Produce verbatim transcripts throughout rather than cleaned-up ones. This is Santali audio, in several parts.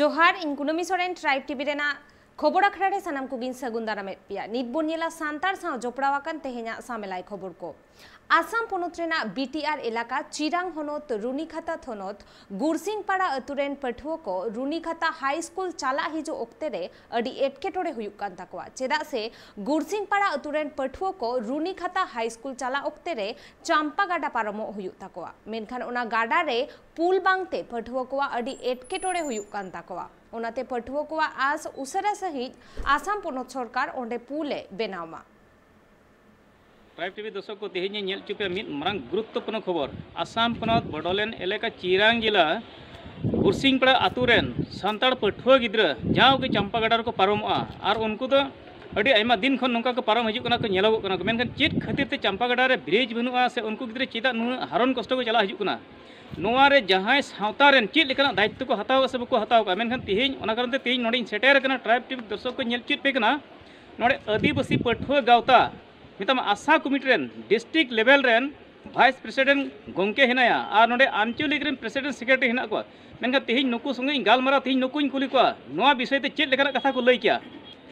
ᱡᱚᱦᱟᱨ, ᱤᱧ ᱠᱩᱱᱟᱹᱢᱤ ᱥᱚᱨᱮᱱ, ᱴᱨᱟᱭᱤᱵᱽ ᱴᱤᱵᱷᱤ ᱨᱮᱱᱟᱜ ᱠᱷᱚᱵᱚᱨ ᱟᱠᱷᱲᱟ ᱨᱮ ᱥᱟᱱᱟᱢ ᱠᱚᱜᱮᱧ ᱥᱟᱹᱜᱩᱱ ᱫᱟᱨᱟᱢᱮᱫ ᱯᱮᱭᱟ᱾ ᱱᱤᱛ ᱵᱚᱱ ᱧᱮᱞᱟ ᱥᱟᱱᱛᱟᱲ ᱥᱟᱶ ᱡᱚᱯᱲᱟᱣ ᱟᱠᱟᱱ ᱛᱮᱦᱮᱧᱟᱜ ᱥᱟᱢᱮᱞᱟᱭ ᱠᱷᱚᱵᱚᱨ ᱠᱚ᱾ ᱟᱥᱟᱢ ᱯᱚᱱᱚᱛ ᱨᱮᱱᱟᱜ ᱵᱤᱴᱤᱟᱨ ᱮᱞᱟᱠᱟ ᱪᱤᱨᱟᱝ ᱦᱚᱱᱚᱛ ᱨᱩᱱᱤᱠᱷᱟᱛᱟ ᱛᱷᱚᱱᱚᱛ ᱜᱩᱨᱥᱤᱝᱯᱟᱲᱟ ᱟᱹᱛᱩ ᱨᱮᱱ ᱯᱟᱹᱴᱷᱩᱣᱟᱹ ᱠᱚ ᱨᱩᱱᱤᱠᱷᱟᱛᱟ ᱦᱟᱭ ᱥᱠᱩᱞ ᱪᱟᱞᱟᱜ ᱦᱤᱡᱩᱜ ᱚᱠᱛᱮ ᱨᱮ ᱟᱹᱰᱤ ᱮᱴᱠᱮᱴᱚᱬᱮ ᱦᱩᱭᱩᱜ ᱠᱟᱱ ᱛᱟᱠᱚᱣᱟ᱾ ᱪᱮᱫᱟᱜ ᱥᱮ ᱜᱩᱨᱥᱤᱝᱯᱟᱲᱟ ᱟᱹᱛᱩ ᱨᱮᱱ ᱯᱟᱹᱴᱷᱩᱣᱟᱹ ᱠᱚ ᱨᱩᱱᱤᱠᱷᱟᱛᱟ ᱦᱟᱭ ᱥᱠᱩᱞ ᱪᱟᱞᱟᱜ ᱚᱠᱛᱮ ᱨᱮ ᱪᱟᱢᱯᱟ ᱜᱟᱰᱟ ᱯᱟᱨᱚᱢᱚᱜ ᱦᱩᱭᱩᱜ ᱛᱟᱠᱚᱣᱟ, ᱢᱮᱱᱠᱷᱟᱱ ᱚᱱᱟ ᱜᱟᱰᱟ ᱨᱮ ᱯᱩᱞ ᱵᱟᱝᱛᱮ ᱯᱟᱹᱴᱷᱩᱣᱟᱹ ᱠᱚᱣᱟᱜ ᱟᱹᱰᱤ ᱮᱴᱠᱮᱴᱚᱬᱮ ᱦᱩᱭᱩᱜ ᱠᱟᱱ ᱛᱟᱠᱚᱣᱟ᱾ ᱚᱱᱟᱛᱮ ᱯᱟᱹᱴᱷᱩᱣᱟᱹ ᱠᱚᱣᱟᱜ ᱟᱥ ᱩᱥᱟᱹᱨᱟ ᱥᱟᱺᱦᱤᱡ ᱟᱥᱟᱢ ᱯᱚᱱᱚᱛ ᱥᱚᱨᱠᱟᱨ ᱚᱸᱰᱮ ᱯᱩᱞ ᱮ ᱵᱮᱱᱟᱣ ᱢᱟ᱾ ᱴᱨᱟᱭᱤᱵᱽ ᱴᱤᱵᱷᱤ ᱫᱚᱨᱥᱚᱠ ᱠᱚ, ᱛᱮᱦᱮᱧ ᱤᱧ ᱧᱮᱞ ᱦᱚᱪᱚ ᱯᱮᱭᱟ ᱢᱤᱫ ᱢᱟᱨᱟᱝ ᱜᱩᱨᱩᱛᱛᱚᱯᱩᱨᱱᱚ ᱠᱷᱚᱵᱚᱨ᱾ ᱟᱥᱟᱢ ᱯᱚᱱᱚᱛ ᱵᱚᱰᱚᱞᱮᱱᱰ ᱮᱞᱟᱠᱟ ᱪᱤᱨᱟᱝ ᱡᱮᱞᱟ ᱜᱩᱨᱥᱤᱝᱯᱟᱲᱟ ᱟᱛᱳ ᱨᱮᱱ ᱥᱟᱱᱛᱟᱲ ᱯᱟᱹᱴᱷᱩᱣᱟᱹ ᱜᱤᱫᱽᱨᱟᱹ ᱡᱟᱣ ᱜᱮ ᱪᱟᱢᱯᱟ ᱜᱟᱰᱟ ᱨᱮᱠᱚ ᱯᱟᱨᱚᱢᱚᱜᱼᱟ ᱟᱨ ᱩᱱᱠᱩ ᱫᱚ ᱟᱹᱰᱤ ᱟᱭᱢᱟ ᱫᱤᱱ ᱠᱷᱚᱱ ᱱᱚᱝᱠᱟ ᱠᱚ ᱯᱟᱨᱚᱢ ᱦᱤᱡᱩᱜ ᱠᱟᱱᱟ, ᱠᱚ ᱧᱮᱞᱚᱜᱚᱜ ᱠᱟᱱᱟ ᱠᱚ᱾ ᱢᱮᱱᱠᱷᱟᱱ ᱪᱮᱫ ᱠᱷᱟᱹᱛᱤᱨ ᱛᱮ ᱪᱟᱢᱯᱟ ᱜᱟᱰᱟ ᱨᱮ ᱵᱨᱤᱡᱽ ᱵᱟᱹᱱᱩᱜᱼᱟ ᱥᱮ ᱩᱱᱠᱩ ᱜᱤᱫᱽᱨᱟᱹ ᱪᱮᱫᱟᱜ ᱱᱩᱱᱟᱹᱜ ᱦᱟᱨᱚᱱ ᱠᱚᱥᱴᱚ ᱠᱚ ᱪᱟᱞᱟᱜ ᱦᱤᱡᱩᱜ ᱠᱟᱱᱟ, ᱱᱚᱣᱟ ᱨᱮ ᱡᱟᱦᱟᱸᱭ ᱥᱟᱶᱛᱟ ᱨᱮᱱ ᱪᱮᱫ ᱞᱮᱠᱟᱱᱟᱜ ᱫᱟᱭᱤᱛᱛᱚ ᱠᱚ ᱦᱟᱛᱟᱣ ᱠᱟᱜᱼᱟ ᱥᱮ ᱵᱟᱠᱚ ᱦᱟᱛᱟᱣ ᱠᱟᱜᱼᱟ, ᱢᱮᱱᱠᱷᱟᱱ ᱛᱮᱦᱮᱧ ᱚᱱᱟ ᱠᱟᱨᱚᱱ ᱛᱮ ᱛᱮᱦᱮᱧ ᱱᱚᱰᱮᱧ ᱥᱮᱴᱮᱨ ᱟᱠᱟᱱᱟ᱾ ᱴᱨᱟᱭᱤᱵᱽ ᱴᱤᱵᱷᱤ ᱫᱚᱨᱥᱚᱠ ᱠᱚ ᱧᱮᱞ ᱦᱚᱪᱚᱭᱮᱫ ᱯᱮ ᱠᱟᱱᱟ, ᱱᱚᱰᱮ ᱟᱹᱫᱤᱵᱟᱹᱥᱤ ᱯᱟᱹᱴᱷᱩᱣᱟᱹ ᱜᱟᱶᱛᱟ, ᱢᱮᱛᱟᱢ ᱟᱥᱟ ᱠᱚᱢᱤᱴᱤ ᱨᱮᱱ ᱰᱤᱥᱴᱨᱤᱠᱴ ᱞᱮᱵᱮᱞ ᱨᱮᱱ ᱵᱷᱟᱭᱤᱥ ᱯᱨᱮᱥᱤᱰᱮᱱᱴ ᱜᱚᱢᱠᱮ ᱦᱮᱱᱟᱭᱟ ᱟᱨ ᱱᱚᱰᱮ ᱟᱧᱪᱚᱞᱤᱠ ᱨᱮᱱ ᱯᱨᱮᱥᱤᱰᱮᱱᱴ ᱥᱮᱠᱨᱮᱴᱟᱨᱤ ᱦᱮᱱᱟᱜ ᱠᱚᱣᱟ, ᱢᱮᱱᱠᱷᱟᱱ ᱛᱮᱦᱮᱧ ᱱᱩᱠᱩ ᱥᱚᱸᱜᱮ ᱤᱧ ᱜᱟᱞᱢᱟᱨᱟᱣ, ᱛᱮᱦᱮᱧ ᱱᱩᱠᱩᱧ ᱠᱩᱞᱤ ᱠᱚᱣᱟ, ᱱᱚᱣᱟ ᱵᱤᱥᱚᱭ ᱛᱮ ᱪᱮᱫ ᱞᱮᱠᱟᱱᱟᱜ ᱠᱟᱛᱷᱟ ᱠᱚ ᱞᱟᱹᱭ ᱠᱮᱭᱟ?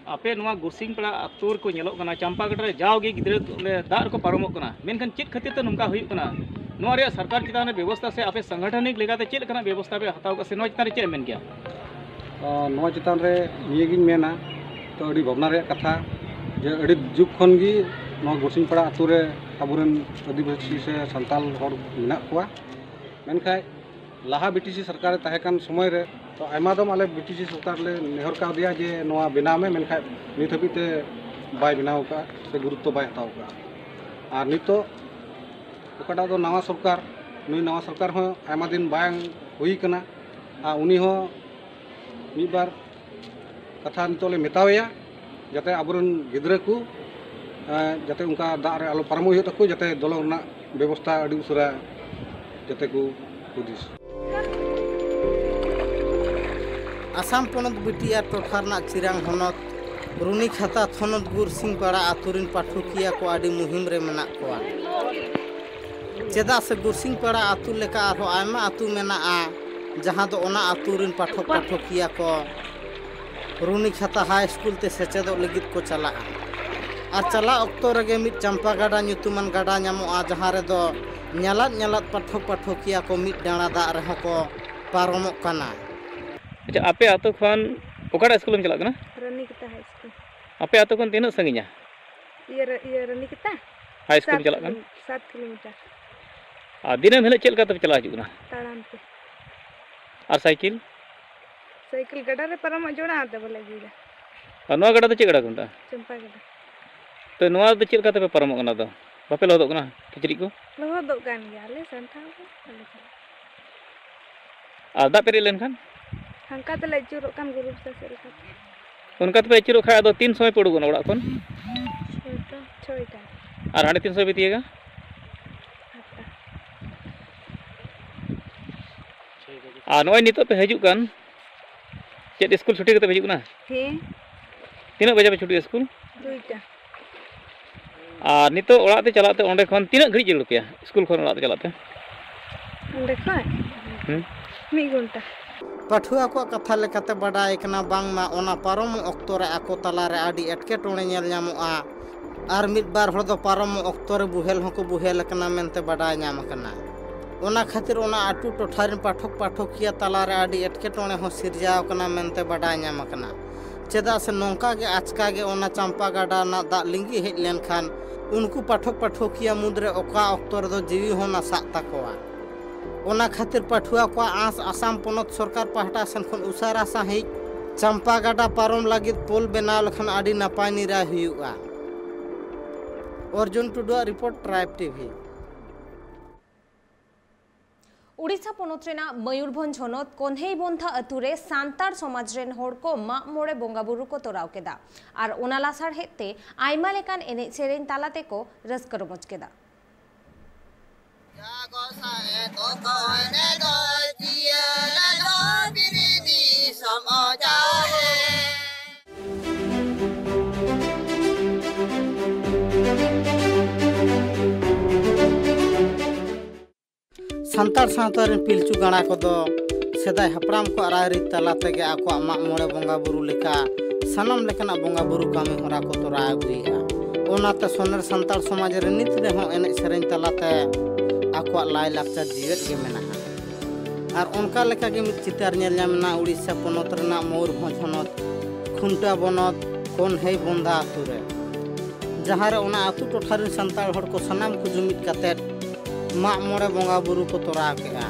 ᱟᱯᱮ ᱱᱚᱣᱟ ᱜᱩᱨᱥᱤᱝᱯᱟᱲᱟ ᱟᱹᱛᱩ ᱨᱮᱠᱚ ᱧᱮᱞᱚᱜ ᱠᱟᱱᱟ, ᱪᱟᱢᱯᱟ ᱜᱟᱰᱟ ᱨᱮ ᱡᱟᱣᱜᱮ ᱜᱤᱫᱽᱨᱟᱹ ᱚᱸᱰᱮ ᱫᱟᱜ ᱨᱮᱠᱚ ᱯᱟᱨᱚᱢᱚᱜ ᱠᱟᱱᱟ, ᱢᱮᱱᱠᱷᱟᱱ ᱪᱮᱫ ᱠᱷᱟᱹᱛᱤᱨ ᱛᱮ ᱱᱚᱝᱠᱟ ᱦᱩᱭᱩᱜ ᱠᱟᱱᱟ? ᱱᱚᱣᱟ ᱨᱮᱭᱟᱜ ᱥᱚᱨᱠᱟᱨ ᱪᱮᱛᱟᱱ ᱨᱮ ᱵᱮᱵᱚᱥᱛᱷᱟ ᱥᱮ ᱟᱯᱮ ᱥᱟᱝᱜᱚᱴᱷᱚᱱᱤᱠ ᱞᱮᱠᱟᱛᱮ ᱪᱮᱫ ᱞᱮᱠᱟᱱᱟᱜ ᱵᱮᱵᱚᱥᱛᱷᱟ ᱯᱮ ᱦᱟᱛᱟᱣ ᱠᱟᱜᱼᱟ ᱥᱮ ᱱᱚᱣᱟ ᱪᱮᱛᱟᱱ ᱨᱮ ᱪᱮᱫ ᱮᱢ ᱢᱮᱱ ᱠᱮᱭᱟ? ᱛᱚ, ᱱᱚᱣᱟ ᱪᱮᱛᱟᱱ ᱨᱮ ᱱᱤᱭᱟᱹᱜᱤᱧ ᱢᱮᱱᱟ, ᱛᱚ, ᱟᱹᱰᱤ ᱵᱷᱟᱵᱽᱱᱟ ᱨᱮᱭᱟᱜ ᱠᱟᱛᱷᱟ ᱡᱮ ᱟᱹᱰᱤ ᱡᱩᱜᱽ ᱠᱷᱚᱱ ᱜᱮ ᱱᱚᱣᱟ ᱜᱩᱨᱥᱤᱝᱯᱟᱲᱟ ᱟᱹᱛᱩ ᱨᱮ ᱟᱵᱚᱨᱮᱱ ᱟᱹᱫᱤᱵᱟᱹᱥᱤ ᱥᱮ ᱥᱟᱱᱛᱟᱞ ᱦᱚᱲ ᱢᱮᱱᱟᱜ ᱠᱚᱣᱟ, ᱢᱮᱱᱠᱷᱟᱱ ᱞᱟᱦᱟ ᱵᱤᱴᱤᱥᱤ ᱥᱚᱨᱠᱟᱨᱮ ᱛᱟᱦᱮᱸ ᱠᱟᱱ ᱥᱚᱢᱚᱭ ᱨᱮ ᱛᱚ ᱟᱭᱢᱟ ᱫᱚᱢ ᱟᱞᱮ ᱵᱤᱴᱤᱥᱤ ᱥᱚᱨᱠᱟᱨ ᱞᱮ ᱱᱮᱦᱚᱨ ᱠᱟᱣᱫᱮᱭᱟ ᱡᱮ ᱱᱚᱣᱟ ᱵᱮᱱᱟᱣ ᱢᱮ, ᱢᱮᱱᱠᱷᱟᱱ ᱱᱤᱛ ᱦᱟᱹᱵᱤᱡ ᱛᱮ ᱵᱟᱭ ᱵᱮᱱᱟᱣ ᱟᱠᱟᱫᱼᱟ ᱥᱮ ᱜᱩᱨᱩᱛᱛᱚ ᱵᱟᱭ ᱦᱟᱛᱟᱣ ᱟᱠᱟᱫᱼᱟ᱾ ᱟᱨ ᱱᱤᱛᱚᱜ ᱚᱠᱟᱴᱟᱜ ᱫᱚ ᱱᱟᱣᱟ ᱥᱚᱨᱠᱟᱨ, ᱱᱩᱭ ᱱᱟᱣᱟ ᱥᱚᱨᱠᱟᱨ ᱦᱚᱸ ᱟᱭᱢᱟ ᱫᱤᱱ ᱵᱟᱝ ᱦᱩᱭ ᱠᱟᱱᱟ, ᱟᱨ ᱩᱱᱤ ᱦᱚᱸ ᱢᱤᱫ ᱵᱟᱨ ᱠᱟᱛᱷᱟ ᱱᱤᱛᱚᱜ ᱞᱮ ᱢᱮᱛᱟᱣᱟᱭᱟ, ᱡᱟᱛᱮ ᱟᱵᱚᱨᱮᱱ ᱜᱤᱫᱽᱨᱟᱹ ᱠᱚ, ᱮᱸ, ᱡᱟᱛᱮ ᱚᱱᱠᱟ ᱫᱟᱜ ᱨᱮ ᱟᱞᱚ ᱯᱟᱨᱚᱢᱚᱜ ᱦᱩᱭᱩᱜ ᱛᱟᱠᱚ, ᱡᱟᱛᱮ ᱫᱚᱞᱚᱝ ᱨᱮᱱᱟᱜ ᱵᱮᱵᱚᱥᱛᱷᱟ ᱟᱹᱰᱤ ᱩᱥᱟᱹᱨᱟ ᱡᱟᱛᱮ ᱠᱚ ᱦᱩᱫᱤᱥ᱾ ᱟᱥᱟᱢ ᱯᱚᱱᱚᱛ ᱵᱤᱴᱤᱟᱨ ᱴᱚᱴᱷᱟ ᱨᱮᱱᱟᱜ ᱪᱤᱨᱟᱝ ᱦᱚᱱᱚᱛ ᱨᱩᱱᱤᱠᱷᱟᱛᱟ ᱛᱷᱚᱱᱚᱛ ᱜᱩᱨᱥᱤᱝᱯᱟᱲᱟ ᱟᱹᱛᱩ ᱨᱤᱱ ᱯᱟᱴᱷᱚᱠᱤᱭᱟᱹ ᱠᱚ ᱟᱹᱰᱤ ᱢᱩᱦᱤᱢ ᱨᱮ ᱢᱮᱱᱟᱜ ᱠᱚᱣᱟ᱾ ᱪᱮᱫᱟᱜ ᱥᱮ ᱜᱩᱨᱥᱤᱝᱯᱟᱲᱟ ᱟᱹᱛᱩ ᱞᱮᱠᱟ ᱟᱨᱦᱚᱸ ᱟᱭᱢᱟ ᱟᱹᱛᱩ ᱢᱮᱱᱟᱜᱼᱟ, ᱡᱟᱦᱟᱸ ᱫᱚ ᱚᱱᱟ ᱟᱹᱛᱩ ᱨᱮᱱ ᱯᱟᱴᱷᱚᱠ ᱯᱟᱴᱷᱚᱠᱤᱭᱟᱹ ᱠᱚ ᱨᱩᱱᱤᱠᱷᱟᱛᱟ ᱦᱟᱭ ᱥᱠᱩᱞ ᱛᱮ ᱥᱮᱪᱮᱫᱚᱜ ᱞᱟᱹᱜᱤᱫ ᱠᱚ ᱪᱟᱞᱟᱜᱼᱟ᱾ ᱟᱨ ᱪᱟᱞᱟᱜ ᱚᱠᱛᱚ ᱨᱮᱜᱮ ᱢᱤᱫ ᱪᱟᱢᱯᱟ ᱜᱟᱰᱟ ᱧᱩᱛᱩᱢᱟᱱ ᱜᱟᱰᱟ ᱧᱟᱢᱚᱜᱼᱟ, ᱡᱟᱦᱟᱸ ᱨᱮᱫᱚ ᱧᱟᱞᱟᱫ ᱧᱟᱞᱟᱫ ᱯᱟᱴᱷᱚᱠ ᱯᱟᱴᱷᱚᱠᱤᱭᱟᱹ ᱠᱚ ᱢᱤᱫ ᱰᱟᱸᱲᱟ ᱫᱟᱜ ᱨᱮᱦᱚᱸ ᱠᱚ ᱯᱟᱨᱚᱢᱚᱜ ᱠᱟᱱᱟ᱾ ᱟᱪᱪᱷᱟ, ᱟᱯᱮ ᱟᱹᱛᱩ ᱠᱷᱚᱱ ᱚᱠᱟᱴᱟᱜ ᱥᱠᱩᱞᱮᱢ ᱪᱟᱞᱟᱜ ᱠᱟᱱᱟ? ᱨᱟᱱᱤᱠᱟᱛᱟ ᱦᱟᱭ ᱥᱠᱩᱞ᱾ ᱟᱯᱮ ᱟᱹᱛᱩ ᱠᱷᱚᱱ ᱛᱤᱱᱟᱹᱜ ᱥᱟᱺᱜᱤᱧᱟ? ᱤᱭᱟᱹ ᱨᱮ, ᱤᱭᱟᱹ ᱨᱟᱱᱤᱠᱟᱛᱟ? ᱦᱟᱭ ᱥᱠᱩᱞ ᱥᱟᱛ ᱪᱟᱞᱟᱜ ᱠᱟᱱᱟ? ᱠᱤᱞᱳ-, ᱥᱟᱛ ᱠᱤᱞᱳᱢᱤᱴᱟᱨ᱾ ᱟᱨ ᱫᱤᱱᱟᱹᱢ ᱦᱤᱞᱳᱜ ᱪᱮᱫ ᱞᱮᱠᱟ ᱛᱮᱯᱮ ᱪᱟᱞᱟᱣ ᱦᱤᱡᱩᱜ ᱠᱟᱱᱟ? ᱛᱟᱲᱟᱢ ᱛᱮ᱾ ᱟᱨ ᱥᱟᱭᱠᱮᱞ? ᱥᱟᱭᱠᱮᱞ ᱜᱟᱰᱟ ᱨᱮ ᱯᱟᱨᱚᱢᱚᱜ ᱡᱚᱲᱟ, ᱚᱱᱛᱮ ᱵᱟᱞᱮ ᱤᱫᱤᱭᱮᱫᱟ᱾ ᱟᱨ ᱱᱚᱣᱟ ᱜᱟᱰᱟ ᱫᱚ ᱪᱮᱫ ᱜᱟᱰᱟ ᱠᱚ ᱢᱮᱛᱟᱜᱼᱟ? ᱪᱟᱢᱯᱟ ᱜᱟᱰᱟ᱾ ᱛᱚ, ᱱᱚᱣᱟ ᱫᱚ ᱪᱮᱫ ᱞᱮᱠᱟ ᱛᱮᱯᱮ ᱯᱟᱨᱚᱢᱚᱜ ᱠᱟᱱᱟ ᱟᱫᱚ? ᱵᱟᱯᱮ ᱞᱚᱦᱚᱫᱚᱜ ᱠᱟᱱᱟ ᱠᱤᱪᱨᱤᱡ ᱠᱚ? ᱞᱚᱦᱚᱫᱚᱜ ᱠᱟᱱ ᱜᱮᱭᱟ, ᱟᱞᱮ ᱥᱟᱱᱛᱟᱲ ᱫᱚ ᱵᱟᱞᱮ ᱪᱟᱞᱟᱜᱼᱟ᱾ ᱟᱨ ᱫᱟᱜ ᱯᱮᱨᱮᱡ ᱞᱮᱱᱠᱷᱟᱱ? ᱦᱟᱱᱠᱟ ᱛᱮᱞᱮ ᱟᱹᱪᱩᱨᱚᱜ ᱠᱟᱱ ᱜᱩᱨᱩ ᱥᱮ ᱪᱮᱫ ᱞᱮᱠᱟ ᱛᱮ᱾ ᱚᱱᱠᱟ ᱛᱮᱯᱮ ᱟᱹᱪᱩᱨᱚᱜ ᱠᱷᱟᱡ ᱟᱫᱚ ᱛᱤᱱ ᱥᱚᱢᱚᱭ ᱯᱮ ᱩᱰᱩᱠᱚᱜᱼᱟ ᱚᱲᱟᱜ ᱠᱷᱚᱱ? ᱪᱷᱚᱭᱴᱟ, ᱪᱷᱚᱭᱴᱟ᱾ ᱟᱨ ᱦᱟᱸᱰᱮ ᱛᱤᱱ ᱥᱚᱢᱚᱭ ᱯᱮ ᱛᱤᱭᱟᱹᱜᱟ? ᱟᱴᱴᱟ᱾ ᱟᱨ ᱱᱚᱜᱼᱚᱭ ᱱᱤᱛᱚᱜ ᱯᱮ ᱦᱤᱡᱩᱜ ᱠᱟᱱ, ᱪᱮᱫ ᱥᱠᱩᱞ ᱪᱷᱩᱴᱤ ᱠᱟᱛᱮ ᱯᱮ ᱦᱤᱡᱩᱜ ᱠᱟᱱᱟ? ᱦᱮᱸ᱾ ᱛᱤᱱᱟᱹᱜ ᱵᱟᱡᱮ ᱯᱮ ᱪᱷᱩᱴᱤᱜᱼᱟ ᱥᱠᱩᱞ? ᱫᱩᱭᱴᱟ᱾ ᱟᱨ ᱱᱤᱛᱚᱜ ᱚᱲᱟᱜ ᱛᱮ ᱪᱟᱞᱟᱜ ᱛᱮ ᱚᱸᱰᱮ ᱠᱷᱚᱱ ᱛᱤᱱᱟᱹᱜ ᱜᱷᱟᱹᱲᱤᱡ ᱡᱟᱹᱨᱩᱲ ᱯᱮᱭᱟ, ᱥᱠᱩᱞ ᱠᱷᱚᱱ ᱚᱲᱟᱜ ᱛᱮ ᱪᱟᱞᱟᱜ ᱛᱮ? ᱚᱸᱰᱮ ᱠᱷᱚᱱ? ᱦᱩᱸ᱾ ᱢᱤᱫ ᱜᱷᱚᱱᱴᱟ᱾ ᱯᱟᱹᱴᱷᱩᱣᱟᱹ ᱠᱚᱣᱟᱜ ᱠᱟᱛᱷᱟ ᱞᱮᱠᱟᱛᱮ ᱵᱟᱰᱟᱭ ᱠᱟᱱᱟ ᱵᱟᱝᱢᱟ ᱚᱱᱟ ᱯᱟᱨᱚᱢᱚᱜ ᱚᱠᱛᱚ ᱨᱮ ᱟᱠᱚ ᱛᱟᱞᱟᱨᱮ ᱟᱹᱰᱤ ᱮᱴᱠᱮᱴᱚᱬᱮ ᱧᱮᱞ ᱧᱟᱢᱚᱜᱼᱟ᱾ ᱟᱨ ᱢᱤᱫ ᱵᱟᱨ ᱦᱚᱲ ᱫᱚ ᱯᱟᱨᱚᱢᱚᱜ ᱚᱠᱛᱚ ᱨᱮ ᱵᱩᱦᱮᱞ ᱦᱚᱸᱠᱚ ᱵᱩᱦᱮᱞ ᱟᱠᱟᱱᱟ ᱢᱮᱱᱛᱮ ᱵᱟᱰᱟᱭ ᱧᱟᱢ ᱟᱠᱟᱱᱟ᱾ ᱚᱱᱟ ᱠᱷᱟᱹᱛᱤᱨ ᱚᱱᱟ ᱟᱹᱛᱩ ᱴᱚᱴᱷᱟ ᱨᱮᱱ ᱯᱟᱴᱷᱚᱠ ᱯᱟᱴᱷᱚᱠᱤᱭᱟᱹ ᱛᱟᱞᱟᱨᱮ ᱟᱹᱰᱤ ᱮᱴᱠᱮᱴᱚᱬᱮ ᱦᱚᱸ ᱥᱤᱨᱡᱟᱣ ᱟᱠᱟᱱᱟ ᱢᱮᱱᱛᱮ ᱵᱟᱰᱟᱭ ᱧᱟᱢ ᱟᱠᱟᱱᱟ᱾ ᱪᱮᱫᱟᱜ ᱥᱮ ᱱᱚᱝᱠᱟ ᱜᱮ ᱟᱪᱠᱟ ᱜᱮ ᱚᱱᱟ ᱪᱟᱢᱯᱟ ᱜᱟᱰᱟ ᱨᱮᱱᱟᱜ ᱫᱟᱜ ᱞᱤᱸᱜᱤ ᱦᱮᱡ ᱞᱮᱱᱠᱷᱟᱱ ᱩᱱᱠᱩ ᱯᱟᱴᱷᱚᱠ ᱯᱟᱴᱷᱚᱠᱤᱭᱟᱹ ᱢᱩᱫᱽᱨᱮ ᱚᱠᱟ ᱚᱠᱛᱚ ᱨᱮᱫᱚ ᱡᱤᱣᱤ ᱦᱚᱸ ᱱᱟᱥᱟᱜ ᱛᱟᱠᱚᱣᱟ᱾ ᱚᱱᱟ ᱠᱷᱟᱹᱛᱤᱨ ᱯᱟᱹᱴᱷᱩᱣᱟᱹ ᱠᱚᱣᱟᱜ ᱟᱸᱥ ᱟᱥᱟᱢ ᱯᱚᱱᱚᱛ ᱥᱚᱨᱠᱟᱨ ᱯᱟᱦᱴᱟ ᱥᱮᱱ ᱠᱷᱚᱱ ᱩᱥᱟᱹᱨᱟ ᱥᱟᱺᱦᱤᱡ ᱪᱟᱢᱯᱟ ᱜᱟᱰᱟ ᱯᱟᱨᱚᱢ ᱞᱟᱹᱜᱤᱫ ᱯᱳᱞ ᱵᱮᱱᱟᱣ ᱞᱮᱠᱷᱟᱱ ᱟᱹᱰᱤ ᱱᱟᱯᱟᱭ ᱱᱤᱨᱟᱭ ᱦᱩᱭᱩᱜᱼᱟ᱾ ᱚᱨᱡᱩᱱ ᱴᱩᱰᱩᱣᱟᱜ ᱨᱤᱯᱳᱨᱴ, ᱴᱨᱟᱭᱤᱵᱽ ᱴᱤᱵᱷᱤ᱾ ᱩᱰᱤᱥᱟ ᱯᱚᱱᱚᱛ ᱨᱮᱱᱟᱜ ᱢᱚᱭᱩᱨᱵᱷᱚᱸᱡᱽ ᱦᱚᱱᱚᱛ ᱠᱚᱱᱦᱮᱭᱵᱚᱱᱛᱷᱟ ᱟᱹᱛᱩ ᱨᱮ ᱥᱟᱱᱛᱟᱲ ᱥᱚᱢᱟᱡᱽ ᱨᱮᱱ ᱦᱚᱲ ᱠᱚ ᱢᱟᱜ ᱢᱚᱬᱮ ᱵᱚᱸᱜᱟ ᱵᱩᱨᱩ ᱠᱚ ᱛᱚᱨᱟᱣ ᱠᱮᱫᱟ ᱟᱨ ᱚᱱᱟ ᱞᱟᱥᱟᱲᱦᱮᱫ ᱛᱮ ᱟᱭᱢᱟ ᱞᱮᱠᱟᱱ ᱮᱱᱮᱡ ᱥᱮᱨᱮᱧ ᱛᱟᱞᱟ ᱛᱮᱠᱚ ᱨᱟᱹᱥᱠᱟᱹ ᱨᱚᱢᱚᱡᱽ ᱠᱮᱫᱟ᱾ ᱡᱟ ᱜᱚᱸᱥᱟᱭ ᱠᱚᱠᱚ ᱮᱱᱮᱡᱚᱜ ᱡᱤᱭᱟᱹᱲ ᱫᱚ ᱵᱤᱨ ᱫᱤᱥᱚᱢ ᱚᱡᱟᱨᱮ᱾ ᱥᱟᱱᱛᱟᱲ ᱥᱟᱶᱛᱟ ᱨᱮᱱ ᱯᱤᱞᱪᱩ ᱜᱟᱬᱟ ᱠᱚᱫᱚ ᱥᱮᱫᱟᱭ ᱦᱟᱯᱲᱟᱢ ᱠᱚᱣᱟᱜ ᱨᱟᱭᱨᱤᱛ ᱛᱟᱞᱟ ᱛᱮᱜᱮ ᱟᱠᱚᱣᱟᱜ ᱢᱟᱜ ᱢᱚᱬᱮ ᱵᱚᱸᱜᱟ ᱵᱩᱨᱩ ᱞᱮᱠᱟ ᱥᱟᱱᱟᱢ ᱞᱮᱠᱟᱱᱟᱜ ᱵᱚᱸᱜᱟ ᱵᱩᱨᱩ ᱠᱟᱹᱢᱤ ᱦᱚᱨᱟ ᱠᱚ ᱛᱚᱨᱟᱣ ᱟᱹᱜᱩᱭᱮᱫᱼᱟ᱾ ᱚᱱᱟᱛᱮ ᱥᱚᱱᱮᱨ ᱥᱟᱱᱛᱟᱲ ᱥᱚᱢᱟᱡᱽ ᱨᱮ ᱱᱤᱛ ᱨᱮᱦᱚᱸ ᱮᱱᱮᱡ ᱥᱮᱨᱮᱧ ᱛᱟᱞᱟᱛᱮ ᱟᱠᱚᱣᱟᱜ ᱞᱟᱭᱼᱞᱟᱠᱪᱟᱨ ᱡᱤᱣᱮᱫ ᱜᱮ ᱢᱮᱱᱟᱜᱼᱟ᱾ ᱟᱨ ᱚᱱᱠᱟ ᱞᱮᱠᱟᱜᱮ ᱢᱤᱫ ᱪᱤᱛᱟᱹᱨ ᱧᱮᱞ ᱧᱟᱢ ᱮᱱᱟ ᱩᱲᱤᱥᱥᱟ ᱯᱚᱱᱚᱛ ᱨᱮᱱᱟᱜ ᱢᱚᱭᱩᱨᱵᱷᱚᱸᱡᱽ ᱦᱚᱱᱚᱛ ᱠᱷᱩᱱᱴᱟ ᱵᱚᱱᱚᱛ ᱠᱚᱱᱦᱮᱭ ᱵᱚᱱᱫᱟ ᱟᱹᱛᱩ ᱨᱮ, ᱡᱟᱦᱟᱸ ᱨᱮ ᱚᱱᱟ ᱟᱹᱛᱩ ᱴᱚᱴᱷᱟ ᱨᱮᱱ ᱥᱟᱱᱛᱟᱲ ᱦᱚᱲ ᱠᱚ ᱥᱟᱱᱟᱢ ᱠᱚ ᱡᱩᱢᱤᱫ ᱠᱟᱛᱮᱫ ᱢᱟᱜ ᱢᱚᱬᱮ ᱵᱚᱸᱜᱟ ᱵᱩᱨᱩ ᱠᱚ ᱛᱚᱨᱟᱣ ᱠᱮᱫᱼᱟ᱾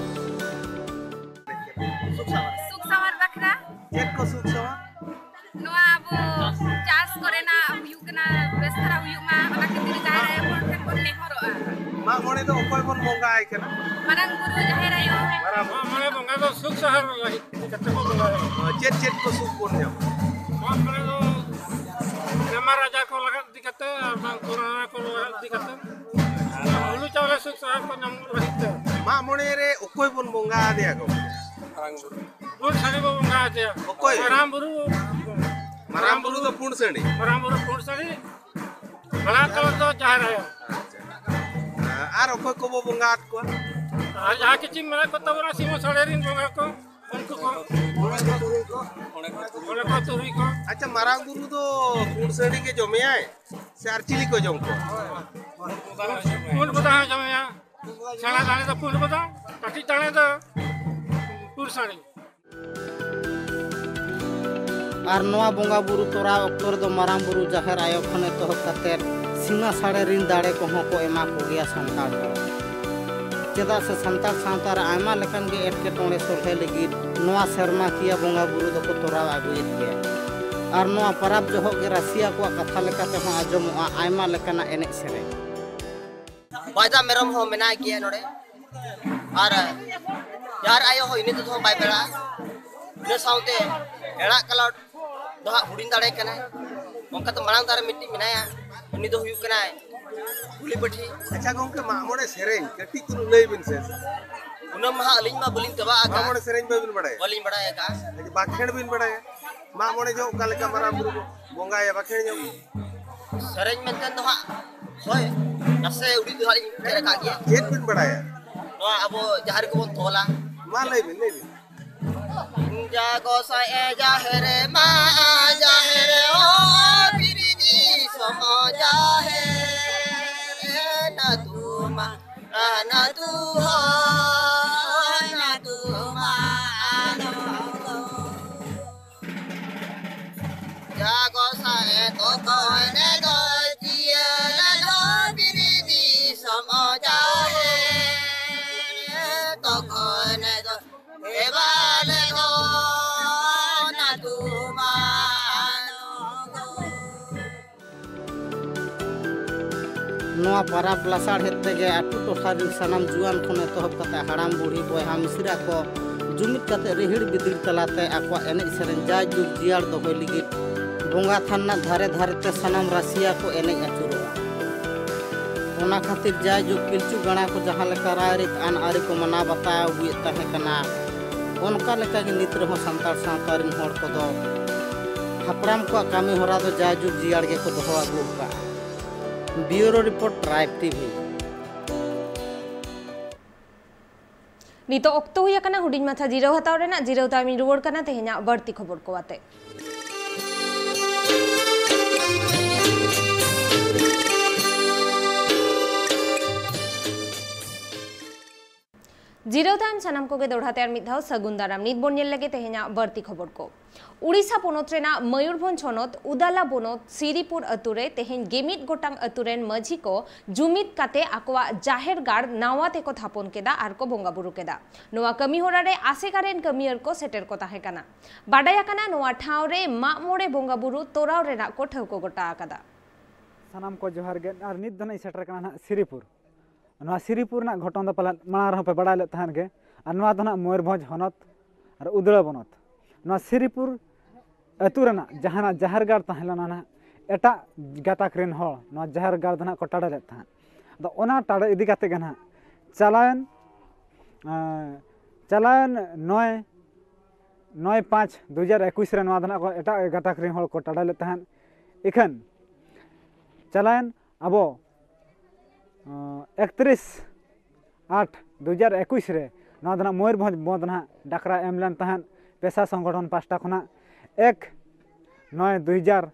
ᱥᱩᱠ ᱥᱟᱶᱟᱨ ᱵᱟᱠᱷᱨᱟ᱾ ᱪᱮᱫ ᱠᱚ ᱥᱩᱠ ᱥᱟᱶᱟᱨ? ᱱᱚᱣᱟ ᱟᱵᱚ ᱪᱟᱥ ᱠᱚᱨᱮᱱᱟᱜ ᱦᱩᱭᱩᱜ ᱠᱟᱱᱟ, ᱵᱮᱥ ᱫᱷᱟᱨᱟ ᱦᱩᱭᱩᱜ ᱢᱟ, ᱚᱱᱟ ᱠᱷᱟᱹᱛᱤᱨ ᱡᱟᱦᱮᱨ ᱟᱭᱳ ᱦᱚᱲ ᱴᱷᱮᱱ ᱵᱚᱱ ᱱᱮᱦᱚᱨᱚᱜᱼᱟ᱾ ᱢᱟᱜ ᱢᱚᱬᱮ ᱫᱚ ᱚᱠᱚᱭ ᱵᱚᱱ ᱵᱚᱸᱜᱟ ᱟᱭ ᱠᱟᱱᱟ? ᱢᱟᱨᱟᱝ ᱵᱩᱨᱩ, ᱡᱟᱦᱮᱨ ᱟᱭᱳ᱾ ᱢᱟᱜ ᱢᱚᱬᱮ ᱵᱚᱸᱜᱟ ᱫᱚ ᱥᱩᱠ ᱥᱟᱦᱟᱨ ᱞᱟᱹᱜᱤᱫ ᱤᱫᱤ ᱠᱟᱛᱮ ᱵᱚᱱ ᱵᱚᱸᱜᱟᱭᱟ᱾ ᱪᱮᱫ ᱪᱮᱫ ᱠᱚ ᱥᱩᱠ ᱵᱚᱱ ᱧᱟᱢᱟ? ᱢᱟᱜ ᱢᱚᱬᱮ ᱫᱚ ᱵᱮᱢᱟᱨ ᱟᱡᱟᱨ ᱠᱚ ᱞᱟᱜᱟᱫ ᱤᱫᱤ ᱠᱟᱛᱮ ᱟᱨ ᱵᱟᱝ ᱠᱳᱨᱳᱱᱟ ᱠᱚ ᱞᱟᱜᱟᱫ ᱤᱫᱤ ᱠᱟᱛᱮ ᱦᱩᱲᱩ ᱪᱟᱣᱞᱮ ᱥᱩᱠ ᱥᱟᱦᱟᱨ ᱠᱚ ᱧᱟᱢᱚᱜ ᱞᱟᱹᱜᱤᱫ ᱛᱮ᱾ ᱢᱟᱜ ᱢᱚᱬᱮ ᱨᱮ ᱚᱠᱚᱭ ᱵᱚᱱ ᱵᱚᱸᱜᱟ ᱟᱫᱮᱭᱟ ᱜᱚᱢᱠᱮ? ᱢᱟᱨᱟᱝ ᱵᱩᱨᱩ᱾ ᱯᱩᱸᱰ ᱥᱟᱹᱰᱤ ᱵᱚ ᱵᱚᱸᱜᱟ ᱟᱫᱮᱭᱟ᱾ ᱚᱠᱚᱭ? ᱢᱟᱨᱟᱝ ᱵᱩᱨᱩ᱾ ᱢᱟᱨᱟᱝ ᱵᱩᱨᱩ ᱫᱚ ᱯᱩᱸᱰ ᱥᱟᱹᱰᱤ? ᱢᱟᱨᱟᱝ ᱵᱩᱨᱩ ᱯᱩᱸᱰ ᱥᱟᱹᱰᱤ᱾ ᱵᱷᱟᱲᱟ ᱠᱟᱞᱚᱴ ᱫᱚ ᱡᱟᱦᱮᱨ ᱟᱭᱳ᱾ ᱟᱨ ᱚᱠᱚᱭ ᱠᱚᱵᱚ ᱵᱚᱸᱜᱟ ᱟᱫ ᱠᱚᱣᱟ? ᱟᱨ ᱡᱟᱦᱟᱸ ᱠᱤᱪᱷᱩ ᱢᱮᱱᱟᱜ ᱠᱚ ᱛᱟᱵᱚᱱᱟ ᱥᱤᱢᱟᱹ ᱥᱟᱹᱲᱮ ᱨᱤᱱ ᱵᱚᱸᱜᱟ ᱠᱚ, ᱩᱱᱠᱩ ᱠᱚ᱾ ᱢᱚᱬᱮ ᱠᱚ ᱛᱩᱨᱩᱭ ᱠᱚ᱾ ᱟᱪᱪᱷᱟ, ᱢᱟᱨᱟᱝ ᱵᱩᱨᱩ ᱫᱚ ᱯᱩᱸᱰ ᱥᱟᱹᱰᱤ ᱜᱮ ᱡᱚᱢᱮᱭᱟᱭ ᱥᱮ ᱟᱨ ᱪᱤᱞᱤ ᱠᱚ ᱡᱚᱢ ᱠᱚᱣᱟ? ᱯᱩᱸᱰ ᱵᱚᱫᱟ ᱦᱚᱸ ᱡᱚᱢᱮᱭᱟ᱾ ᱥᱮᱬᱟ ᱫᱟᱲᱮ ᱫᱚ ᱯᱩᱸᱰ ᱵᱚᱫᱟ, ᱠᱟᱹᱴᱤᱡ ᱫᱟᱲᱮ ᱫᱚ ᱯᱩᱸᱰ ᱥᱟᱹᱲᱤ᱾ ᱟᱨ ᱱᱚᱣᱟ ᱵᱚᱸᱜᱟ ᱵᱩᱨᱩ ᱛᱚᱨᱟᱣ ᱚᱠᱛᱚ ᱨᱮᱫᱚ ᱢᱟᱨᱟᱝ ᱵᱩᱨᱩ ᱡᱟᱦᱮᱨ ᱟᱭᱳ ᱠᱷᱚᱱ ᱮᱛᱚᱦᱚᱵ ᱠᱟᱛᱮᱫ ᱥᱤᱢᱟᱹ ᱥᱟᱲᱮ ᱨᱤᱱ ᱫᱟᱲᱮ ᱠᱚᱦᱚᱸ ᱠᱚ ᱮᱢᱟ ᱠᱚᱜᱮᱭᱟ ᱥᱟᱱᱛᱟᱲ ᱫᱚ᱾ ᱪᱮᱫᱟᱜ ᱥᱮ ᱥᱟᱱᱛᱟᱲ ᱥᱟᱶᱛᱟ ᱨᱮ ᱟᱭᱢᱟ ᱞᱮᱠᱟᱱ ᱜᱮ ᱮᱴᱠᱮᱴᱚᱬᱮ ᱥᱚᱞᱦᱮ ᱞᱟᱹᱜᱤᱫ ᱱᱚᱣᱟ ᱥᱮᱨᱢᱟᱠᱤᱭᱟᱹ ᱵᱚᱸᱜᱟ ᱵᱩᱨᱩ ᱫᱚᱠᱚ ᱛᱚᱨᱟᱣ ᱟᱹᱜᱩᱭᱮᱫ ᱜᱮᱭᱟ᱾ ᱟᱨ ᱱᱚᱣᱟ ᱯᱟᱨᱟᱵᱽ ᱡᱚᱦᱚᱜ ᱜᱮ ᱨᱟᱹᱥᱤᱭᱟ ᱠᱚᱣᱟᱜ ᱠᱟᱛᱷᱟ ᱞᱮᱠᱟᱛᱮ ᱦᱚᱸ ᱟᱸᱡᱚᱢᱚᱜᱼᱟ ᱟᱭᱢᱟ ᱞᱮᱠᱟᱱᱟᱜ ᱮᱱᱮᱡ ᱥᱮᱨᱮᱧ᱾ ᱵᱟᱭᱫᱟ ᱢᱮᱨᱚᱢ ᱦᱚᱸ ᱢᱮᱱᱟᱭ ᱜᱮᱭᱟ ᱱᱚᱰᱮ᱾ ᱟᱨ ᱡᱟᱦᱮᱨ ᱟᱭᱳ ᱦᱚᱸ ᱤᱱᱟᱹ ᱛᱮᱫᱚ ᱦᱚᱸ ᱵᱟᱭ ᱵᱮᱲᱟᱜᱼᱟ᱾ ᱤᱱᱟᱹ ᱥᱟᱶᱛᱮ ᱮᱲᱟᱜ ᱠᱟᱞᱚᱴ ᱫᱚ ᱦᱟᱸᱜ ᱦᱩᱰᱤᱧ ᱫᱟᱲᱮ ᱠᱟᱱᱟᱭ᱾ ᱚᱱᱠᱟ ᱛᱮ ᱢᱟᱲᱟᱝ ᱫᱟᱨᱮ ᱢᱤᱫᱴᱤᱡ ᱢᱮᱱᱟᱭᱟ, ᱩᱱᱤ ᱫᱚ ᱦᱩᱭᱩᱜ ᱠᱟᱱᱟᱭ ᱜᱩᱞᱤ ᱯᱟᱹᱴᱷᱤ᱾ ᱟᱪᱪᱷᱟ ᱜᱚᱢᱠᱮ, ᱢᱟᱜ ᱢᱚᱬᱮ ᱥᱮᱨᱮᱧ ᱠᱟᱹᱴᱤᱡ ᱪᱩᱞᱩᱝ ᱞᱟᱹᱭ ᱵᱤᱱ ᱥᱮ᱾ ᱩᱱᱟᱹᱜ ᱢᱟ ᱦᱟᱸᱜ ᱟᱹᱞᱤᱧ ᱢᱟ ᱵᱟᱹᱞᱤᱧ ᱛᱮᱵᱟᱜ ᱟᱠᱟᱫ᱾ ᱢᱟᱜ ᱢᱚᱬᱮ ᱥᱮᱨᱮᱧ ᱵᱟᱹᱵᱤᱱ ᱵᱟᱲᱟᱭᱟ? ᱵᱟᱹᱞᱤᱧ ᱵᱟᱲᱟᱭ ᱟᱠᱟᱫᱼᱟ᱾ ᱟᱪᱪᱷᱟ, ᱵᱟᱠᱷᱮᱲ ᱵᱤᱱ ᱵᱟᱲᱟᱭᱟ? ᱢᱟᱜ ᱢᱚᱬᱮ ᱡᱚᱦᱚᱜ ᱚᱠᱟ ᱞᱮᱠᱟ ᱢᱟᱨᱟᱝ ᱵᱩᱨᱩ ᱠᱚ ᱵᱚᱸᱜᱟᱭᱟ, ᱵᱟᱠᱷᱮᱲ ᱧᱚᱜ ᱵᱤᱱ᱾ ᱥᱮᱨᱮᱧ ᱢᱮᱱᱛᱮ ᱫᱚ ᱦᱟᱸᱜ, ᱦᱳᱭ, ᱱᱟᱥᱮ ᱩᱰᱤᱡ ᱫᱚ ᱦᱟᱸᱜ ᱞᱤᱧ ᱪᱮᱫ ᱟᱠᱟᱫ ᱜᱮᱭᱟ᱾ ᱪᱮᱫ ᱵᱤᱱ ᱵᱟᱲᱟᱭᱟ? ᱱᱚᱣᱟ ᱟᱵᱚ ᱡᱟᱦᱟᱸ ᱨᱮᱜᱮ ᱵᱚᱱ ᱛᱚᱞᱟ᱾ ᱢᱟ ᱞᱟᱹᱭ ᱵᱤᱱ, ᱞᱟᱹᱭ ᱵᱤᱱ᱾ ᱡᱟ ᱜᱚᱸᱥᱟᱭ ᱮ ᱡᱟᱦᱮᱨ ᱢᱟ, ᱡᱟᱦᱮᱨ ᱚ ᱵᱤᱨ ᱫᱤᱥᱚᱢ ᱡᱟᱦᱮᱨ ᱱᱟᱹᱛᱩ ᱢᱟ, ᱱᱟᱹᱛᱩ ᱦᱚ ᱱᱟᱹᱛᱩ ᱢᱟ ᱟᱱᱚ᱾ ᱡᱟ ᱜᱚᱸᱥᱟᱭ ᱛᱚᱠᱷᱚᱱ ᱫᱚ ᱡᱤᱭᱟᱹᱲ ᱫᱚ ᱵᱤᱨ ᱫᱤᱥᱚᱢ ᱡᱟᱦᱮᱨ ᱛᱚᱠᱷᱚᱱ ᱫᱚ ᱱᱚᱣᱟ ᱯᱟᱨᱟᱵᱽ ᱞᱟᱥᱟᱲᱦᱮᱫ ᱛᱮᱜᱮ ᱟᱹᱛᱩ ᱴᱚᱴᱷᱟ ᱨᱤᱱ ᱥᱟᱱᱟᱢ ᱡᱩᱣᱟᱹᱱ ᱠᱷᱚᱱ ᱮᱛᱚᱦᱚᱵ ᱠᱟᱛᱮ ᱦᱟᱲᱟᱢ ᱵᱩᱲᱦᱤ ᱵᱚᱭᱦᱟ ᱢᱤᱥᱨᱟ ᱠᱚ ᱡᱩᱢᱤᱫ ᱠᱟᱛᱮ ᱨᱤᱦᱤᱲ ᱵᱤᱫᱤᱲ ᱛᱟᱞᱟᱛᱮ ᱟᱠᱚᱣᱟᱜ ᱮᱱᱮᱡ ᱥᱮᱨᱮᱧ ᱡᱟᱭᱡᱩᱜᱽ ᱡᱤᱭᱟᱲ ᱫᱚᱦᱚᱭ ᱞᱟᱹᱜᱤᱫ ᱵᱚᱸᱜᱟ ᱛᱷᱟᱱ ᱨᱮᱱᱟᱜ ᱫᱷᱟᱨᱮ ᱫᱷᱟᱨᱮ ᱛᱮ ᱥᱟᱱᱟᱢ ᱨᱟᱹᱥᱤᱭᱟ ᱠᱚ ᱮᱱᱮᱡ ᱟᱹᱪᱩᱨᱚᱜᱼᱟ᱾ ᱚᱱᱟ ᱠᱷᱟᱹᱛᱤᱨ ᱡᱟᱭᱡᱩᱜᱽ ᱯᱤᱞᱪᱩ ᱜᱟᱬᱟ ᱠᱚ ᱡᱟᱦᱟᱸ ᱞᱮᱠᱟ ᱨᱟᱭᱨᱤᱛ ᱟᱹᱱ ᱟᱹᱨᱤ ᱠᱚ ᱢᱟᱱᱟᱣ ᱵᱟᱛᱟᱣ ᱟᱹᱜᱩᱭᱮᱫ ᱛᱟᱦᱮᱸ ᱠᱟᱱᱟ, ᱚᱱᱠᱟ ᱞᱮᱠᱟᱜᱮ ᱱᱤᱛ ᱨᱮᱦᱚᱸ ᱥᱟᱱᱛᱟᱲ ᱥᱟᱶᱛᱟ ᱨᱤᱱ ᱦᱚᱲ ᱠᱚᱫᱚ ᱦᱟᱯᱲᱟᱢ ᱠᱚᱣᱟᱜ ᱠᱟᱹᱢᱤ ᱦᱚᱨᱟ ᱫᱚ ᱡᱟᱭᱡᱩᱜᱽ ᱡᱤᱭᱟᱲ ᱜᱮᱠᱚ ᱫᱚᱦᱚ ᱟᱹᱜᱩ ᱟᱠᱟᱫᱼᱟ᱾ ᱵᱤᱭᱩᱨᱳ ᱨᱤᱯᱳᱨᱴ, ᱴᱨᱟᱭᱤᱵᱽ ᱴᱤᱵᱷᱤ᱾ ᱱᱤᱛᱚᱜ ᱚᱠᱛᱚ ᱦᱩᱭ ᱟᱠᱟᱱᱟ ᱦᱩᱰᱤᱧ ᱢᱟᱪᱷᱟ ᱡᱤᱨᱟᱹᱣ ᱦᱟᱛᱟᱣ ᱨᱮᱱᱟᱜ᱾ ᱡᱤᱨᱟᱹᱣ ᱛᱟᱭᱚᱢᱤᱧ ᱨᱩᱣᱟᱹᱲ ᱠᱟᱱᱟ ᱛᱮᱦᱮᱧᱟᱜ ᱵᱟᱹᱲᱛᱤ ᱠᱷᱚᱵᱚᱨ ᱠᱚ ᱟᱛᱮ᱾ ᱡᱤᱨᱟᱹᱣ ᱛᱟᱭᱚᱢ ᱥᱟᱱᱟᱢ ᱠᱚᱜᱮ ᱫᱚᱲᱦᱟ ᱛᱮ ᱟᱨ ᱢᱤᱫ ᱫᱷᱟᱣ ᱥᱟᱹᱜᱩᱱ ᱫᱟᱨᱟᱢ᱾ ᱱᱤᱛ ᱵᱚᱱ ᱧᱮᱞ ᱞᱮᱜᱮ ᱛᱮᱦᱮᱧᱟᱜ ᱵᱟᱹᱲᱛᱤ ᱠᱷᱚᱵᱚᱨ ᱠᱚ᱾ ᱩᱲᱤᱥᱥᱟ ᱯᱚᱱᱚᱛ ᱨᱮᱱᱟᱜ ᱢᱚᱭᱩᱨᱵᱷᱚᱸᱡᱽ ᱦᱚᱱᱚᱛ ᱩᱫᱟᱞᱟ ᱵᱚᱱᱚᱛ ᱥᱤᱨᱤᱯᱩᱨ ᱟᱹᱛᱩ ᱨᱮ ᱛᱮᱦᱮᱧ ᱜᱮᱢᱤᱫ ᱜᱚᱴᱟᱝ ᱟᱹᱛᱩ ᱨᱮᱱ ᱢᱟᱹᱡᱷᱤ ᱠᱚ ᱡᱩᱢᱤᱫ ᱠᱟᱛᱮ ᱟᱠᱚᱣᱟᱜ ᱡᱟᱦᱮᱨ ᱜᱟᱲ ᱱᱟᱣᱟ ᱛᱮᱠᱚ ᱛᱷᱟᱯᱚᱱ ᱠᱮᱫᱟ ᱟᱨ ᱠᱚ ᱵᱚᱸᱜᱟ ᱵᱩᱨᱩ ᱠᱮᱫᱟ᱾ ᱱᱚᱣᱟ ᱠᱟᱹᱢᱤ ᱦᱚᱨᱟ ᱨᱮ ᱟᱥᱮᱠᱟ ᱨᱮᱱ ᱠᱟᱹᱢᱤᱭᱟᱹᱨ ᱠᱚ ᱥᱮᱴᱮᱨ ᱠᱚ ᱛᱟᱦᱮᱸ ᱠᱟᱱᱟ᱾ ᱵᱟᱰᱟᱭ ᱟᱠᱟᱱᱟ, ᱱᱚᱣᱟ ᱴᱷᱟᱶ ᱨᱮ ᱢᱟᱜ ᱢᱚᱬᱮ ᱵᱚᱸᱜᱟ ᱵᱩᱨᱩ ᱛᱚᱨᱟᱣ ᱨᱮᱱᱟᱜ ᱠᱚ ᱴᱷᱟᱹᱣᱠᱟᱹ ᱜᱚᱴᱟ ᱟᱠᱟᱫᱟ᱾ ᱥᱟᱱᱟᱢ ᱠᱚ ᱡᱚᱦᱟᱨ ᱜᱮ᱾ ᱟᱨ ᱱᱤᱛ ᱫᱚ ᱱᱟᱜ ᱤᱧ ᱥᱮᱴᱮᱨ ᱠᱟᱱᱟ ᱱᱟᱜ ᱥᱤᱨᱤᱯᱩᱨ᱾ ᱱᱚᱣᱟ ᱥᱤᱨᱤᱯᱩᱨ ᱨᱮᱱᱟᱜ ᱜᱷᱚᱴᱚᱱ ᱫᱚ ᱯᱟᱞᱮᱱ ᱢᱟᱲᱟᱝ ᱨᱮᱦᱚᱸ ᱯᱮ ᱵᱟᱲᱟᱭ ᱞᱮᱫ ᱛᱟᱦᱮᱸᱫ ᱜᱮ᱾ ᱟᱨ ᱱᱚᱣᱟ ᱫᱚ ᱱᱟᱜ ᱢᱚᱭᱩᱨᱵᱷᱚᱸᱡᱽ ᱦᱚᱱᱚᱛ ᱟᱨ ᱩᱫᱽᱲᱟ ᱵᱚᱱᱚᱛ᱾ ᱱᱚᱣᱟ ᱥᱤᱨᱤᱯᱩᱨ ᱟᱹᱛᱩ ᱨᱮᱱᱟᱜ ᱡᱟᱦᱟᱱᱟᱜ ᱡᱟᱦᱮᱨ ᱜᱟᱲ ᱛᱟᱦᱮᱸ ᱞᱮᱱᱟ ᱱᱟᱜ, ᱮᱴᱟᱜ ᱜᱟᱛᱟᱠ ᱨᱮᱱ ᱦᱚᱲ ᱱᱚᱣᱟ ᱡᱟᱦᱮᱨ ᱜᱟᱲ ᱫᱚ ᱱᱟᱜ ᱠᱚ ᱴᱟᱲᱮ ᱞᱮᱫ ᱛᱟᱦᱮᱸᱫ᱾ ᱟᱫᱚ ᱚᱱᱟ ᱴᱟᱲᱮ ᱤᱫᱤ ᱠᱟᱛᱮ ᱜᱮ ᱱᱟᱜ ᱪᱟᱞᱟᱣᱮᱱ, ᱮᱸ, ᱪᱟᱞᱟᱣᱮᱱ ᱱᱚᱭ, ᱱᱚᱭ ᱯᱟᱸᱪ ᱫᱩ ᱦᱟᱡᱟᱨ ᱮᱠᱩᱥ ᱨᱮ ᱱᱚᱣᱟ ᱫᱚ ᱱᱟᱜ ᱠᱚ ᱮᱴᱟᱜ ᱜᱟᱛᱟᱠ ᱨᱮᱱ ᱦᱚᱲ ᱠᱚ ᱴᱟᱲᱮ ᱞᱮᱫ ᱛᱟᱦᱮᱸᱫ᱾ ᱤᱠᱷᱟᱹᱱ ᱪᱟᱞᱟᱣᱮᱱ ᱟᱵᱚ, ᱚ, ᱮᱠᱛᱨᱤᱥ ᱟᱴ ᱫᱩ ᱦᱟᱡᱟᱨ ᱮᱠᱩᱥ ᱨᱮ ᱱᱚᱣᱟ ᱫᱚ ᱱᱟᱜ ᱢᱚᱭᱩᱨᱵᱷᱚᱸᱡᱽ ᱵᱚᱸᱫᱽ ᱱᱟᱜ ᱰᱟᱠᱨᱟ ᱮᱢ ᱞᱮᱱ ᱛᱟᱦᱮᱸᱫ᱾ ᱯᱮᱥᱟ ᱥᱚᱝᱜᱚᱴᱷᱚᱱ ᱯᱟᱦᱴᱟ ᱠᱷᱚᱱᱟᱜ ᱮᱠ ᱱᱚᱭ ᱫᱩᱭ ᱦᱟᱡᱟᱨ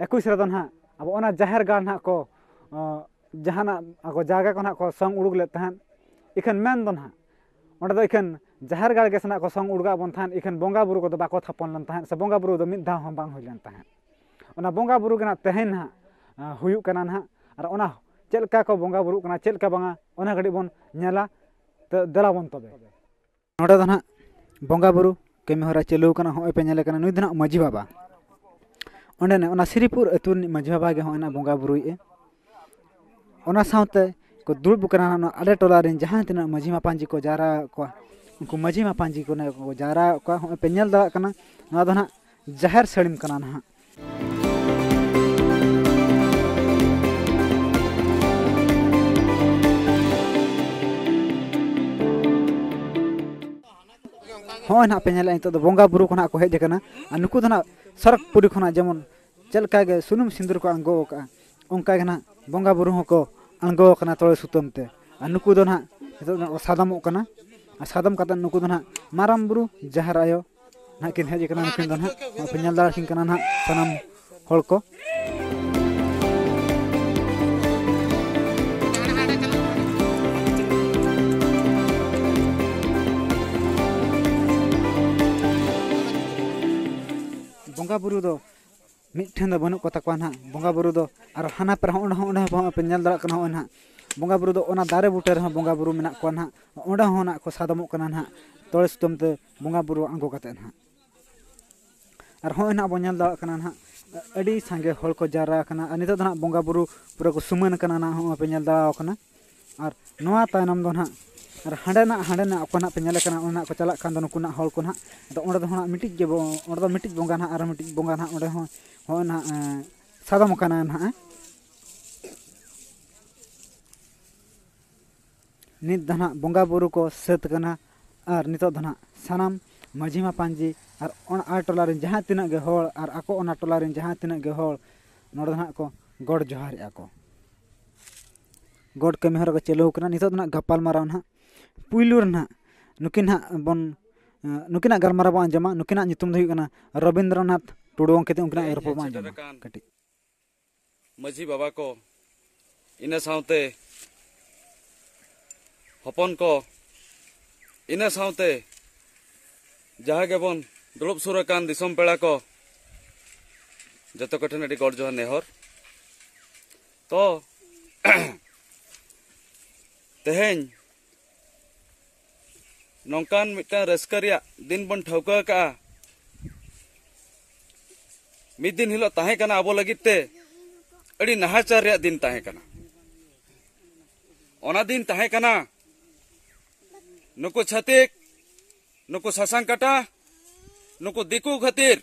ᱮᱠᱩᱥ ᱨᱮᱫᱚ ᱱᱟᱦᱟᱜ ᱟᱵᱚ ᱚᱱᱟ ᱡᱟᱦᱮᱨ ᱜᱟᱲ ᱱᱟᱦᱟᱜ ᱠᱚ, ᱚ, ᱡᱟᱦᱟᱱᱟᱜ ᱟᱠᱚ ᱡᱟᱭᱜᱟ ᱠᱚ ᱱᱟᱦᱟᱜ ᱠᱚ ᱥᱚᱝ ᱩᱰᱩᱠ ᱞᱮᱫ ᱛᱟᱦᱮᱸᱫ᱾ ᱤᱠᱷᱟᱹᱱ ᱢᱮᱱ ᱫᱚ ᱱᱟᱦᱟᱜ ᱚᱸᱰᱮ ᱫᱚ ᱤᱠᱷᱟᱹᱱ ᱡᱟᱦᱮᱨ ᱜᱟᱲ ᱜᱮ ᱥᱮ ᱱᱟᱦᱟᱜ ᱠᱚ ᱥᱚᱝ ᱩᱰᱩᱠᱟᱜ ᱵᱚᱱ ᱛᱟᱦᱮᱸᱫ, ᱤᱠᱷᱟᱹᱱ ᱵᱚᱸᱜᱟ ᱵᱩᱨᱩ ᱠᱚᱫᱚ ᱵᱟᱠᱚ ᱛᱷᱟᱯᱚᱱ ᱞᱮᱱ ᱛᱟᱦᱮᱸᱫ, ᱥᱮ ᱵᱚᱸᱜᱟ ᱵᱩᱨᱩ ᱫᱚ ᱢᱤᱫ ᱫᱷᱟᱣ ᱦᱚᱸ ᱵᱟᱝ ᱦᱩᱭ ᱞᱮᱱ ᱛᱟᱦᱮᱸᱫ᱾ ᱚᱱᱟ ᱵᱚᱸᱜᱟ ᱵᱩᱨᱩ ᱜᱮ ᱱᱟᱦᱟᱜ ᱛᱮᱦᱮᱧ ᱱᱟᱦᱟᱜ, ᱟ, ᱦᱩᱭᱩᱜ ᱠᱟᱱᱟ ᱱᱟᱦᱟᱜ᱾ ᱟᱨ ᱚᱱᱟ ᱪᱮᱫ ᱞᱮᱠᱟ ᱠᱚ ᱵᱚᱸᱜᱟ ᱵᱩᱨᱩᱜ ᱠᱟᱱᱟ, ᱪᱮᱫ ᱞᱮᱠᱟ ᱵᱟᱝᱟ, ᱚᱱᱟ ᱠᱟᱹᱴᱤᱡ ᱵᱚᱱ ᱧᱮᱞᱟ᱾ ᱛᱚ, ᱫᱮᱞᱟ ᱵᱚᱱ ᱛᱚᱵᱮ᱾ ᱱᱚᱰᱮ ᱫᱚ ᱱᱟᱦᱟᱜ ᱵᱚᱸᱜᱟ ᱵᱩᱨᱩ ᱠᱟᱹᱢᱤ ᱦᱚᱨᱟ ᱪᱟᱹᱞᱩ ᱟᱠᱟᱱᱟ᱾ ᱦᱚᱸᱜᱼᱚᱭ ᱯᱮ ᱧᱮᱞᱮ ᱠᱟᱱᱟ, ᱱᱩᱭ ᱫᱚ ᱱᱟᱦᱟᱜ ᱢᱟᱹᱡᱷᱤ ᱵᱟᱵᱟ᱾ ᱚᱸᱰᱮ ᱱᱮ-, ᱚᱱᱟ ᱥᱨᱤᱯᱩᱨ ᱟᱹᱛᱩ ᱨᱤᱱᱤᱡ ᱢᱟᱹᱡᱷᱤ ᱵᱟᱵᱟ ᱜᱮ ᱦᱚᱸᱜᱼᱚᱭ ᱱᱟᱦᱟᱜ ᱵᱚᱸᱜᱟ ᱵᱩᱨᱩᱭᱮᱫᱼᱟ᱾ ᱚᱱᱟ ᱥᱟᱶᱛᱮ ᱠᱚ ᱫᱩᱲᱩᱵ ᱟᱠᱟᱱᱟ ᱱᱚᱣᱟ ᱟᱰᱮ ᱴᱚᱞᱟ ᱨᱮᱱ ᱡᱟᱦᱟᱸ ᱛᱤᱱᱟᱹᱜ ᱢᱟᱹᱡᱷᱤ ᱢᱟᱯᱟᱧᱡᱤ ᱠᱚ ᱡᱟᱣᱨᱟ ᱠᱚᱣᱟ, ᱩᱱᱠᱩ ᱢᱟᱹᱡᱷᱤ ᱢᱟᱯᱟᱧᱡᱤ ᱠᱚ ᱱᱚᱰᱮ ᱠᱚ ᱡᱟᱣᱨᱟ ᱠᱚᱣᱟ᱾ ᱦᱚᱸᱜᱼᱚᱭ ᱯᱮ ᱧᱮᱞ ᱫᱟᱲᱮᱭᱟᱜ ᱠᱟᱱᱟ, ᱱᱚᱣᱟ ᱫᱚ ᱱᱟᱦᱟᱜ ᱡᱟᱦᱮᱨ ᱥᱟᱹᱲᱤᱢ ᱠᱟᱱᱟ ᱱᱟᱦᱟᱜ᱾ ᱦᱚᱸᱜᱼᱚᱭ ᱱᱟᱦᱟᱜ ᱯᱮ ᱧᱮᱞᱮᱫᱼᱟ, ᱱᱤᱛᱚᱜ ᱫᱚ ᱵᱚᱸᱜᱟ ᱵᱩᱨᱩ ᱠᱚ ᱱᱟᱦᱟᱜ ᱠᱚ ᱦᱮᱡ ᱟᱠᱟᱱᱟ᱾ ᱟᱨ ᱱᱩᱠᱩ ᱫᱚ ᱱᱟᱦᱟᱜ ᱥᱚᱨᱚᱜᱽᱯᱩᱨᱤ ᱠᱷᱚᱱᱟᱜ ᱡᱮᱢᱚᱱ ᱪᱮᱫ ᱞᱮᱠᱟ ᱜᱮ ᱥᱩᱱᱩᱢ ᱥᱤᱸᱫᱩᱨ ᱠᱚ ᱟᱬᱜᱚ ᱟᱠᱟᱫᱼᱟ, ᱚᱱᱠᱟ ᱜᱮ ᱱᱟᱦᱟᱜ ᱵᱚᱸᱜᱟ ᱵᱩᱨᱩ ᱦᱚᱸᱠᱚ ᱟᱬᱜᱚ ᱟᱠᱟᱱᱟ ᱛᱚᱲᱮ ᱥᱩᱛᱟᱹᱢ ᱛᱮ᱾ ᱟᱨ ᱱᱩᱠᱩ ᱫᱚ ᱱᱟᱦᱟᱜ ᱱᱤᱛᱚᱜ ᱫᱚ ᱱᱟᱦᱟᱜ ᱠᱚ ᱥᱟᱫᱚᱢᱚᱜ ᱠᱟᱱᱟ᱾ ᱟᱨ ᱥᱟᱫᱚᱢ ᱠᱟᱛᱮᱫ ᱱᱩᱠᱩ ᱫᱚ ᱱᱟᱦᱟᱜ ᱢᱟᱨᱟᱝ ᱵᱩᱨᱩ, ᱡᱟᱦᱮᱨ ᱟᱭᱳ ᱱᱟᱦᱟᱜ ᱠᱤᱱ ᱦᱮᱡ ᱟᱠᱟᱱᱟ᱾ ᱱᱩᱠᱤᱱ ᱫᱚ ᱱᱟᱦᱟᱜ ᱱᱚᱜᱼᱚᱭ ᱯᱮ ᱧᱮᱞ ᱫᱟᱲᱮᱭᱟᱠᱤᱱ ᱠᱟᱱᱟ ᱱᱟᱦᱟᱜ ᱥᱟᱱᱟᱢ ᱦᱚᱲ ᱠᱚ᱾ ᱵᱚᱸᱜᱟ ᱵᱩᱨᱩ ᱫᱚ ᱢᱤᱫ ᱴᱷᱮᱱ ᱫᱚ ᱵᱟᱹᱱᱩᱜ ᱠᱚ ᱛᱟᱠᱚᱣᱟ ᱱᱟᱦᱟᱜ᱾ ᱵᱚᱸᱜᱟ ᱵᱩᱨᱩ ᱫᱚ ᱟᱨ ᱦᱟᱱᱟ ᱯᱮ ᱨᱮᱦᱚᱸ, ᱚᱸᱰᱮ ᱦᱚᱸ, ᱚᱸᱰᱮ ᱦᱚᱸ ᱯᱮ ᱧᱮᱞ ᱫᱟᱲᱮᱭᱟᱜ ᱠᱟᱱᱟ᱾ ᱦᱚᱸᱜᱼᱚᱭ ᱱᱟᱦᱟᱜ ᱵᱚᱸᱜᱟ ᱵᱩᱨᱩ ᱫᱚ ᱚᱱᱟ ᱫᱟᱨᱮ ᱵᱩᱴᱟᱹ ᱨᱮᱦᱚᱸ ᱵᱚᱸᱜᱟ ᱵᱩᱨᱩ ᱢᱮᱱᱟᱜ ᱠᱚᱣᱟ ᱱᱟᱦᱟᱜ᱾ ᱚᱸᱰᱮ ᱦᱚᱸ ᱱᱟᱦᱟᱜ ᱠᱚ ᱥᱟᱫᱚᱢᱚᱜ ᱠᱟᱱᱟ ᱱᱟᱦᱟᱜ, ᱛᱚᱲᱮ ᱥᱩᱛᱟᱹᱢ ᱛᱮ ᱵᱚᱸᱜᱟ ᱵᱩᱨᱩ ᱟᱬᱜᱚ ᱠᱟᱛᱮᱫ ᱱᱟᱦᱟᱜ᱾ ᱟᱨ ᱦᱚᱸᱜᱼᱚᱭ ᱱᱟᱦᱟᱜ ᱵᱚᱱ ᱧᱮᱞ ᱫᱟᱲᱮᱭᱟᱜ ᱠᱟᱱᱟ ᱱᱟᱦᱟᱜ, ᱟᱹᱰᱤ ᱥᱟᱸᱜᱮ ᱦᱚᱲ ᱠᱚ ᱡᱟᱣᱨᱟ ᱟᱠᱟᱱᱟ᱾ ᱟᱨ ᱱᱤᱛᱚᱜ ᱫᱚ ᱱᱟᱦᱟᱜ ᱵᱚᱸᱜᱟ ᱵᱩᱨᱩ ᱯᱩᱨᱟᱹ ᱠᱚ ᱥᱩᱢᱟᱹᱱ ᱟᱠᱟᱱᱟ ᱱᱟᱦᱟᱜ, ᱦᱚᱸᱜᱼᱚᱭ ᱯᱮ ᱧᱮᱞ ᱫᱟᱲᱮᱭᱟᱠᱚ ᱠᱟᱱᱟ᱾ ᱟᱨ ᱱᱚᱣᱟ ᱛᱟᱭᱱᱚᱢ ᱫᱚ ᱱᱟᱦᱟᱜ, ᱟᱨ ᱦᱟᱸᱰᱮ ᱱᱟᱜ, ᱦᱟᱸᱰᱮ ᱱᱟᱜ ᱚᱠᱚᱭ ᱱᱟᱦᱟᱜ ᱯᱮ ᱧᱮᱞᱮ ᱠᱟᱱᱟ, ᱚᱱᱟ ᱱᱟᱦᱟᱜ ᱠᱚ ᱪᱟᱞᱟᱜ ᱠᱟᱱ ᱫᱚ ᱱᱩᱠᱩ ᱱᱟᱦᱟᱜ ᱦᱚᱲ ᱠᱚ ᱱᱟᱦᱟᱜ᱾ ᱟᱫᱚ ᱚᱸᱰᱮ ᱫᱚ ᱱᱟᱦᱟᱜ ᱢᱤᱫᱴᱤᱡ ᱜᱮ ᱵᱚ-, ᱚᱸᱰᱮ ᱫᱚ ᱢᱤᱫᱴᱤᱡ ᱵᱚᱸᱜᱟ ᱱᱟᱦᱟᱜ, ᱟᱨ ᱢᱤᱫᱴᱤᱡ ᱵᱚᱸᱜᱟ ᱱᱟᱦᱟᱜ ᱚᱸᱰᱮ ᱦᱚᱸ, ᱦᱚᱸᱜᱼᱚᱭ ᱱᱟᱦᱟᱜ, ᱮᱸ, ᱥᱟᱫᱚᱢ ᱟᱠᱟᱱᱟ ᱱᱟᱦᱟᱜ᱾ ᱱᱤᱛ ᱫᱚ ᱱᱟᱦᱟᱜ ᱵᱚᱸᱜᱟ ᱵᱩᱨᱩ ᱠᱚ ᱥᱟᱹᱛ ᱟᱠᱟᱱᱟ᱾ ᱟᱨ ᱱᱤᱛᱚᱜ ᱫᱚ ᱱᱟᱦᱟᱜ ᱥᱟᱱᱟᱢ ᱢᱟᱹᱡᱷᱤ ᱢᱟᱯᱟᱧᱡᱤ ᱟᱨ ᱚᱱᱟ ᱟᱲᱮ ᱴᱚᱞᱟ ᱨᱮᱱ ᱡᱟᱦᱟᱸ ᱛᱤᱱᱟᱹᱜ ᱜᱮ ᱦᱚᱲ ᱟᱨ ᱟᱠᱚ ᱚᱱᱟ ᱴᱚᱞᱟ ᱨᱮᱱ ᱡᱟᱦᱟᱸ ᱛᱤᱱᱟᱹᱜ ᱜᱮ ᱦᱚᱲ ᱱᱚᱰᱮ ᱫᱚ ᱱᱟᱦᱟᱜ ᱠᱚ ᱜᱚᱰ ᱡᱚᱦᱟᱨᱮᱜᱼᱟ ᱠᱚ᱾ ᱜᱚᱰ ᱠᱟᱹᱢᱤ ᱦᱚᱨᱟ ᱠᱚ ᱪᱟᱹᱞᱩ ᱟᱠᱟᱱᱟ᱾ ᱱᱤᱛᱚᱜ ᱫᱚ ᱱᱟᱦᱟᱜ ᱜᱟᱯᱟᱞ ᱢᱟᱨᱟᱣ ᱱᱟᱦᱟᱜ ᱯᱩᱭᱞᱩ ᱨᱮ ᱱᱟᱦᱟᱜ ᱱᱩᱠᱤᱱ ᱱᱟᱦᱟᱜ ᱵᱚᱱ ᱱᱩᱠᱤᱱᱟᱜ ᱜᱟᱞᱢᱟᱨᱟᱣ ᱵᱚᱱ ᱟᱸᱡᱚᱢᱟ᱾ ᱱᱩᱠᱤᱱᱟᱜ ᱧᱩᱛᱩᱢ ᱫᱚ ᱦᱩᱭᱩᱜ ᱠᱟᱱᱟ ᱨᱚᱵᱤᱱᱫᱨᱚᱱᱟᱛᱷ ᱴᱩᱰᱩ᱾ ᱜᱚᱢᱠᱮ ᱛᱮ ᱩᱱᱠᱤᱱᱟᱜ ᱨᱚᱯᱚᱲ ᱵᱚᱱ ᱟᱸᱡᱚᱢᱟ ᱠᱟᱹᱴᱤᱡ᱾ ᱢᱟᱹᱡᱷᱤ ᱵᱟᱵᱟ ᱠᱚ, ᱤᱱᱟᱹ ᱥᱟᱶᱛᱮ ᱦᱚᱯᱚᱱ ᱠᱚ, ᱤᱱᱟᱹ ᱥᱟᱶᱛᱮ ᱡᱟᱦᱟᱸ ᱜᱮᱵᱚᱱ ᱫᱩᱲᱩᱵ ᱥᱩᱨ ᱟᱠᱟᱱ ᱫᱤᱥᱚᱢ ᱯᱮᱲᱟ ᱠᱚ, ᱡᱚᱛᱚ ᱠᱚᱴᱷᱮᱱ ᱟᱹᱰᱤ ᱜᱚᱰ ᱡᱚᱦᱟᱨ ᱱᱮᱦᱚᱨ᱾ ᱛᱚ ᱛᱮᱦᱮᱧ ᱱᱚᱝᱠᱟᱱ ᱢᱤᱫᱴᱟᱝ ᱨᱟᱹᱥᱠᱟᱹ ᱨᱮᱭᱟᱜ ᱫᱤᱱ ᱵᱚᱱ ᱴᱷᱟᱹᱣᱠᱟᱹ ᱟᱠᱟᱫᱼᱟ᱾ ᱢᱤᱫ ᱫᱤᱱ ᱦᱤᱞᱳᱜ ᱛᱟᱦᱮᱸ ᱠᱟᱱᱟ ᱟᱵᱚ ᱞᱟᱹᱜᱤᱫ ᱛᱮ ᱟᱹᱰᱤ ᱱᱟᱦᱟᱪᱟᱨ ᱨᱮᱭᱟᱜ ᱫᱤᱱ ᱛᱟᱦᱮᱸ ᱠᱟᱱᱟ᱾ ᱚᱱᱟ ᱫᱤᱱ ᱛᱟᱦᱮᱸ ᱠᱟᱱᱟ ᱱᱩᱠᱩ ᱪᱷᱟᱹᱛᱤᱠ, ᱱᱩᱠᱩ ᱥᱟᱥᱟᱝ ᱠᱟᱴᱟ, ᱱᱩᱠᱩ ᱫᱤᱠᱩ ᱠᱷᱟᱹᱛᱤᱨ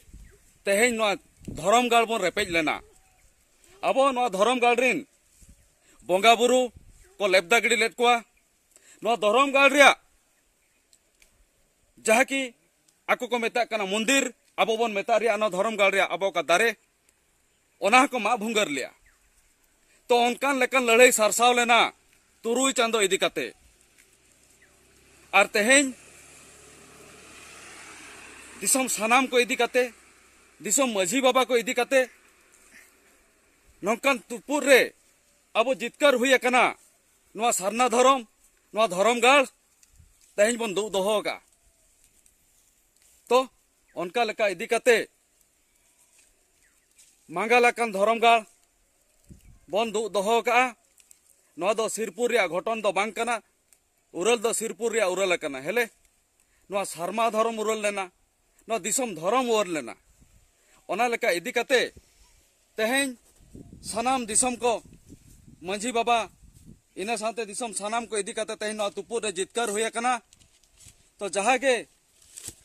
ᱛᱮᱦᱮᱧ ᱱᱚᱣᱟ ᱫᱷᱚᱨᱚᱢ ᱜᱟᱲ ᱵᱚᱱ ᱨᱮᱯᱮᱡ ᱞᱮᱱᱟ᱾ ᱟᱵᱚ ᱱᱚᱣᱟ ᱫᱷᱚᱨᱚᱢ ᱜᱟᱲ ᱨᱤᱱ ᱵᱚᱸᱜᱟ ᱵᱩᱨᱩ ᱠᱚ ᱞᱮᱵᱫᱟ ᱜᱤᱰᱤ ᱞᱮᱫ ᱠᱚᱣᱟ᱾ ᱱᱚᱣᱟ ᱫᱷᱚᱨᱚᱢ ᱜᱟᱲ ᱨᱮᱭᱟᱜ ᱡᱟᱦᱟᱸ ᱠᱤ ᱟᱠᱚ ᱠᱚ ᱢᱮᱛᱟᱜ ᱠᱟᱱᱟ ᱢᱚᱱᱫᱤᱨ, ᱟᱵᱚ ᱵᱚᱱ ᱢᱮᱛᱟᱜ ᱨᱮᱭᱟᱜ ᱚᱱᱟ ᱫᱷᱚᱨᱚᱢ ᱜᱟᱲ ᱨᱮᱭᱟᱜ ᱟᱵᱚ ᱚᱠᱟ ᱫᱟᱨᱮ, ᱚᱱᱟ ᱦᱚᱸᱠᱚ ᱢᱟᱜ ᱵᱷᱩᱝᱜᱟᱹᱨ ᱞᱮᱭᱟ᱾ ᱛᱚ ᱚᱱᱠᱟᱱ ᱞᱮᱠᱟᱱ ᱞᱟᱹᱲᱦᱟᱹᱭ ᱥᱟᱨᱥᱟᱣ ᱞᱮᱱᱟ ᱛᱩᱨᱩᱭ ᱪᱟᱸᱫᱚ ᱤᱫᱤ ᱠᱟᱛᱮ᱾ ᱟᱨ ᱛᱮᱦᱮᱧ ᱫᱤᱥᱚᱢ ᱥᱟᱱᱟᱢ ᱠᱚ ᱤᱫᱤ ᱠᱟᱛᱮ, ᱫᱤᱥᱚᱢ ᱢᱟᱹᱡᱷᱤ ᱵᱟᱵᱟ ᱠᱚ ᱤᱫᱤ ᱠᱟᱛᱮ ᱱᱚᱝᱠᱟᱱ ᱛᱩᱯᱩᱫ ᱨᱮ ᱟᱵᱚ ᱡᱤᱛᱠᱟᱹᱨ ᱦᱩᱭ ᱟᱠᱟᱱᱟ᱾ ᱱᱚᱣᱟ ᱥᱟᱨᱱᱟ ᱫᱷᱚᱨᱚᱢ, ᱱᱚᱣᱟ ᱫᱷᱚᱨᱚᱢ ᱜᱟᱲ ᱛᱮᱦᱮᱧ ᱵᱚᱱ ᱫᱩᱜ ᱫᱚᱦᱚ ᱟᱠᱟᱫᱼᱟ᱾ ᱛᱚ ᱚᱱᱠᱟ ᱞᱮᱠᱟ ᱤᱫᱤ ᱠᱟᱛᱮ ᱢᱟᱸᱜᱟᱞ ᱟᱠᱟᱱ ᱫᱷᱚᱨᱚᱢ ᱜᱟᱲ ᱵᱚᱱ ᱫᱩᱜ ᱫᱚᱦᱚ ᱟᱠᱟᱫᱼᱟ᱾ ᱱᱚᱣᱟ ᱫᱚ ᱥᱤᱨᱯᱩᱨ ᱨᱮᱭᱟᱜ ᱜᱷᱚᱴᱚᱱ ᱫᱚ ᱵᱟᱝ ᱠᱟᱱᱟ᱾ ᱩᱨᱟᱹᱞ ᱫᱚ ᱥᱤᱨᱯᱩᱨ ᱨᱮᱭᱟᱜ ᱩᱨᱟᱹᱞ ᱟᱠᱟᱱᱟ᱾ ᱦᱮᱞᱮ, ᱱᱚᱣᱟ ᱥᱟᱨᱢᱟ ᱫᱷᱚᱨᱚᱢ ᱩᱨᱟᱹᱞ ᱞᱮᱱᱟ, ᱱᱚᱣᱟ ᱫᱤᱥᱚᱢ ᱫᱷᱚᱨᱚᱢ ᱩᱨᱟᱹᱞ ᱞᱮᱱᱟ᱾ ᱚᱱᱟ ᱞᱮᱠᱟ ᱤᱫᱤ ᱠᱟᱛᱮ ᱛᱮᱦᱮᱧ ᱥᱟᱱᱟᱢ ᱫᱤᱥᱚᱢ ᱠᱚ ᱢᱟᱹᱡᱷᱤ ᱵᱟᱵᱟ, ᱤᱱᱟᱹ ᱥᱟᱶᱛᱮ ᱫᱤᱥᱚᱢ ᱥᱟᱱᱟᱢ ᱠᱚ ᱤᱫᱤ ᱠᱟᱛᱮ ᱛᱮᱦᱮᱧ ᱱᱚᱣᱟ ᱛᱩᱯᱩᱫ ᱨᱮ ᱡᱤᱛᱠᱟᱹᱨ ᱦᱩᱭ ᱟᱠᱟᱱᱟ᱾ ᱛᱚ ᱡᱟᱦᱟᱸ ᱜᱮ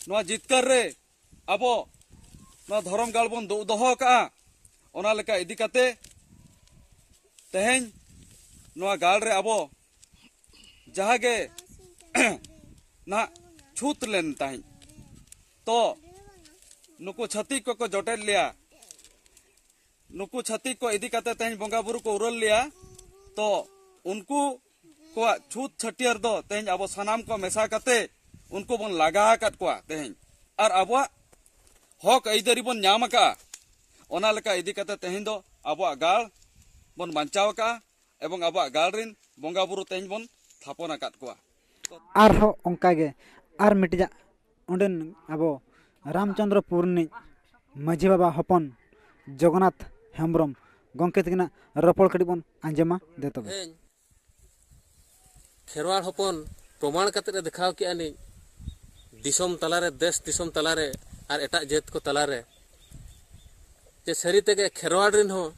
ᱱᱚᱣᱟ ᱡᱤᱛᱠᱟᱹᱨ ᱨᱮ ᱟᱵᱚ ᱱᱚᱣᱟ ᱫᱷᱚᱨᱚᱢ ᱜᱟᱲ ᱵᱚᱱ ᱫᱩᱜ ᱫᱚᱦᱚ ᱟᱠᱟᱫᱼᱟ, ᱚᱱᱟ ᱞᱮᱠᱟ ᱤᱫᱤ ᱠᱟᱛᱮ ᱛᱮᱦᱮᱧ ᱱᱚᱣᱟ ᱜᱟᱲ ᱨᱮ ᱟᱵᱚ ᱡᱟᱦᱟᱸ ᱜᱮ ᱱᱟᱦᱟᱜ ᱪᱷᱩᱛ ᱞᱮᱱ ᱛᱟᱦᱮᱸᱫ, ᱛᱚ ᱱᱩᱠᱩ ᱪᱷᱟᱹᱛᱤᱠ ᱠᱚᱠᱚ ᱡᱚᱴᱮᱫ ᱞᱮᱭᱟ᱾ ᱱᱩᱠᱩ ᱪᱷᱟᱹᱛᱤᱠ ᱠᱚ ᱤᱫᱤ ᱠᱟᱛᱮ ᱛᱮᱦᱮᱧ ᱵᱚᱸᱜᱟ ᱵᱩᱨᱩ ᱠᱚ ᱩᱨᱟᱹᱞ ᱞᱮᱭᱟ᱾ ᱛᱚ ᱩᱱᱠᱩ ᱠᱚᱣᱟᱜ ᱪᱷᱩᱛ ᱪᱷᱟᱹᱴᱭᱟᱹᱨ ᱫᱚ ᱛᱮᱦᱮᱧ ᱟᱵᱚ ᱥᱟᱱᱟᱢ ᱠᱚ ᱢᱮᱥᱟ ᱠᱟᱛᱮ ᱩᱱᱠᱩ ᱵᱚᱱ ᱞᱟᱜᱟ ᱟᱠᱟᱫ ᱠᱚᱣᱟ ᱛᱮᱦᱮᱧ᱾ ᱟᱨ ᱟᱵᱚᱣᱟᱜ ᱦᱚᱠ ᱟᱹᱭᱫᱟᱹᱨᱤ ᱵᱚᱱ ᱧᱟᱢ ᱟᱠᱟᱫᱼᱟ᱾ ᱚᱱᱟ ᱞᱮᱠᱟ ᱤᱫᱤ ᱠᱟᱛᱮ ᱛᱮᱦᱮᱧ ᱫᱚ ᱟᱵᱚᱣᱟᱜ ᱜᱟᱲ ᱵᱚᱱ ᱵᱟᱧᱪᱟᱣ ᱟᱠᱟᱫᱼᱟ ᱮᱵᱚᱝ ᱟᱵᱚᱣᱟᱜ ᱜᱟᱲ ᱨᱮᱱ ᱵᱚᱸᱜᱟ ᱵᱩᱨᱩ ᱛᱮᱦᱮᱧ ᱵᱚᱱ ᱛᱷᱟᱯᱚᱱ ᱟᱠᱟᱫ ᱠᱚᱣᱟ᱾ ᱟᱨᱦᱚᱸ ᱚᱱᱠᱟᱜᱮ ᱟᱨ ᱢᱤᱫᱴᱤᱡᱟᱜ ᱚᱸᱰᱮᱱ ᱟᱵᱚ ᱨᱟᱢᱪᱚᱸᱫᱽᱨᱚᱯᱩᱨ ᱨᱤᱱᱤᱡ ᱢᱟᱹᱡᱷᱤ ᱵᱟᱵᱟ ᱦᱚᱯᱚᱱ ᱡᱚᱜᱚᱱᱱᱟᱛᱷ ᱦᱮᱢᱵᱨᱚᱢ ᱜᱚᱢᱠᱮ ᱛᱟᱹᱠᱤᱱᱟᱜ ᱨᱚᱯᱚᱲ ᱠᱟᱹᱴᱤᱡ ᱵᱚᱱ ᱟᱸᱡᱚᱢᱟ᱾ ᱫᱮ ᱛᱚᱵᱮ᱾ ᱛᱮᱦᱮᱧ ᱠᱷᱮᱨᱣᱟᱲ ᱦᱚᱯᱚᱱ ᱯᱨᱚᱢᱟᱬ ᱠᱟᱛᱮ ᱮ ᱫᱮᱠᱷᱟᱣ ᱠᱮᱜᱼᱟ ᱱᱤᱡ ᱫᱤᱥᱚᱢ ᱛᱟᱞᱟᱨᱮ, ᱫᱮᱥ ᱫᱤᱥᱚᱢ ᱛᱟᱞᱟᱨᱮ ᱟᱨ ᱮᱴᱟᱜ ᱡᱟᱹᱛ ᱠᱚ ᱛᱟᱞᱟᱨᱮ, ᱡᱮ ᱥᱟᱹᱨᱤ ᱛᱮᱜᱮ ᱠᱷᱮᱨᱣᱟᱲ ᱨᱮᱱ ᱦᱚᱸ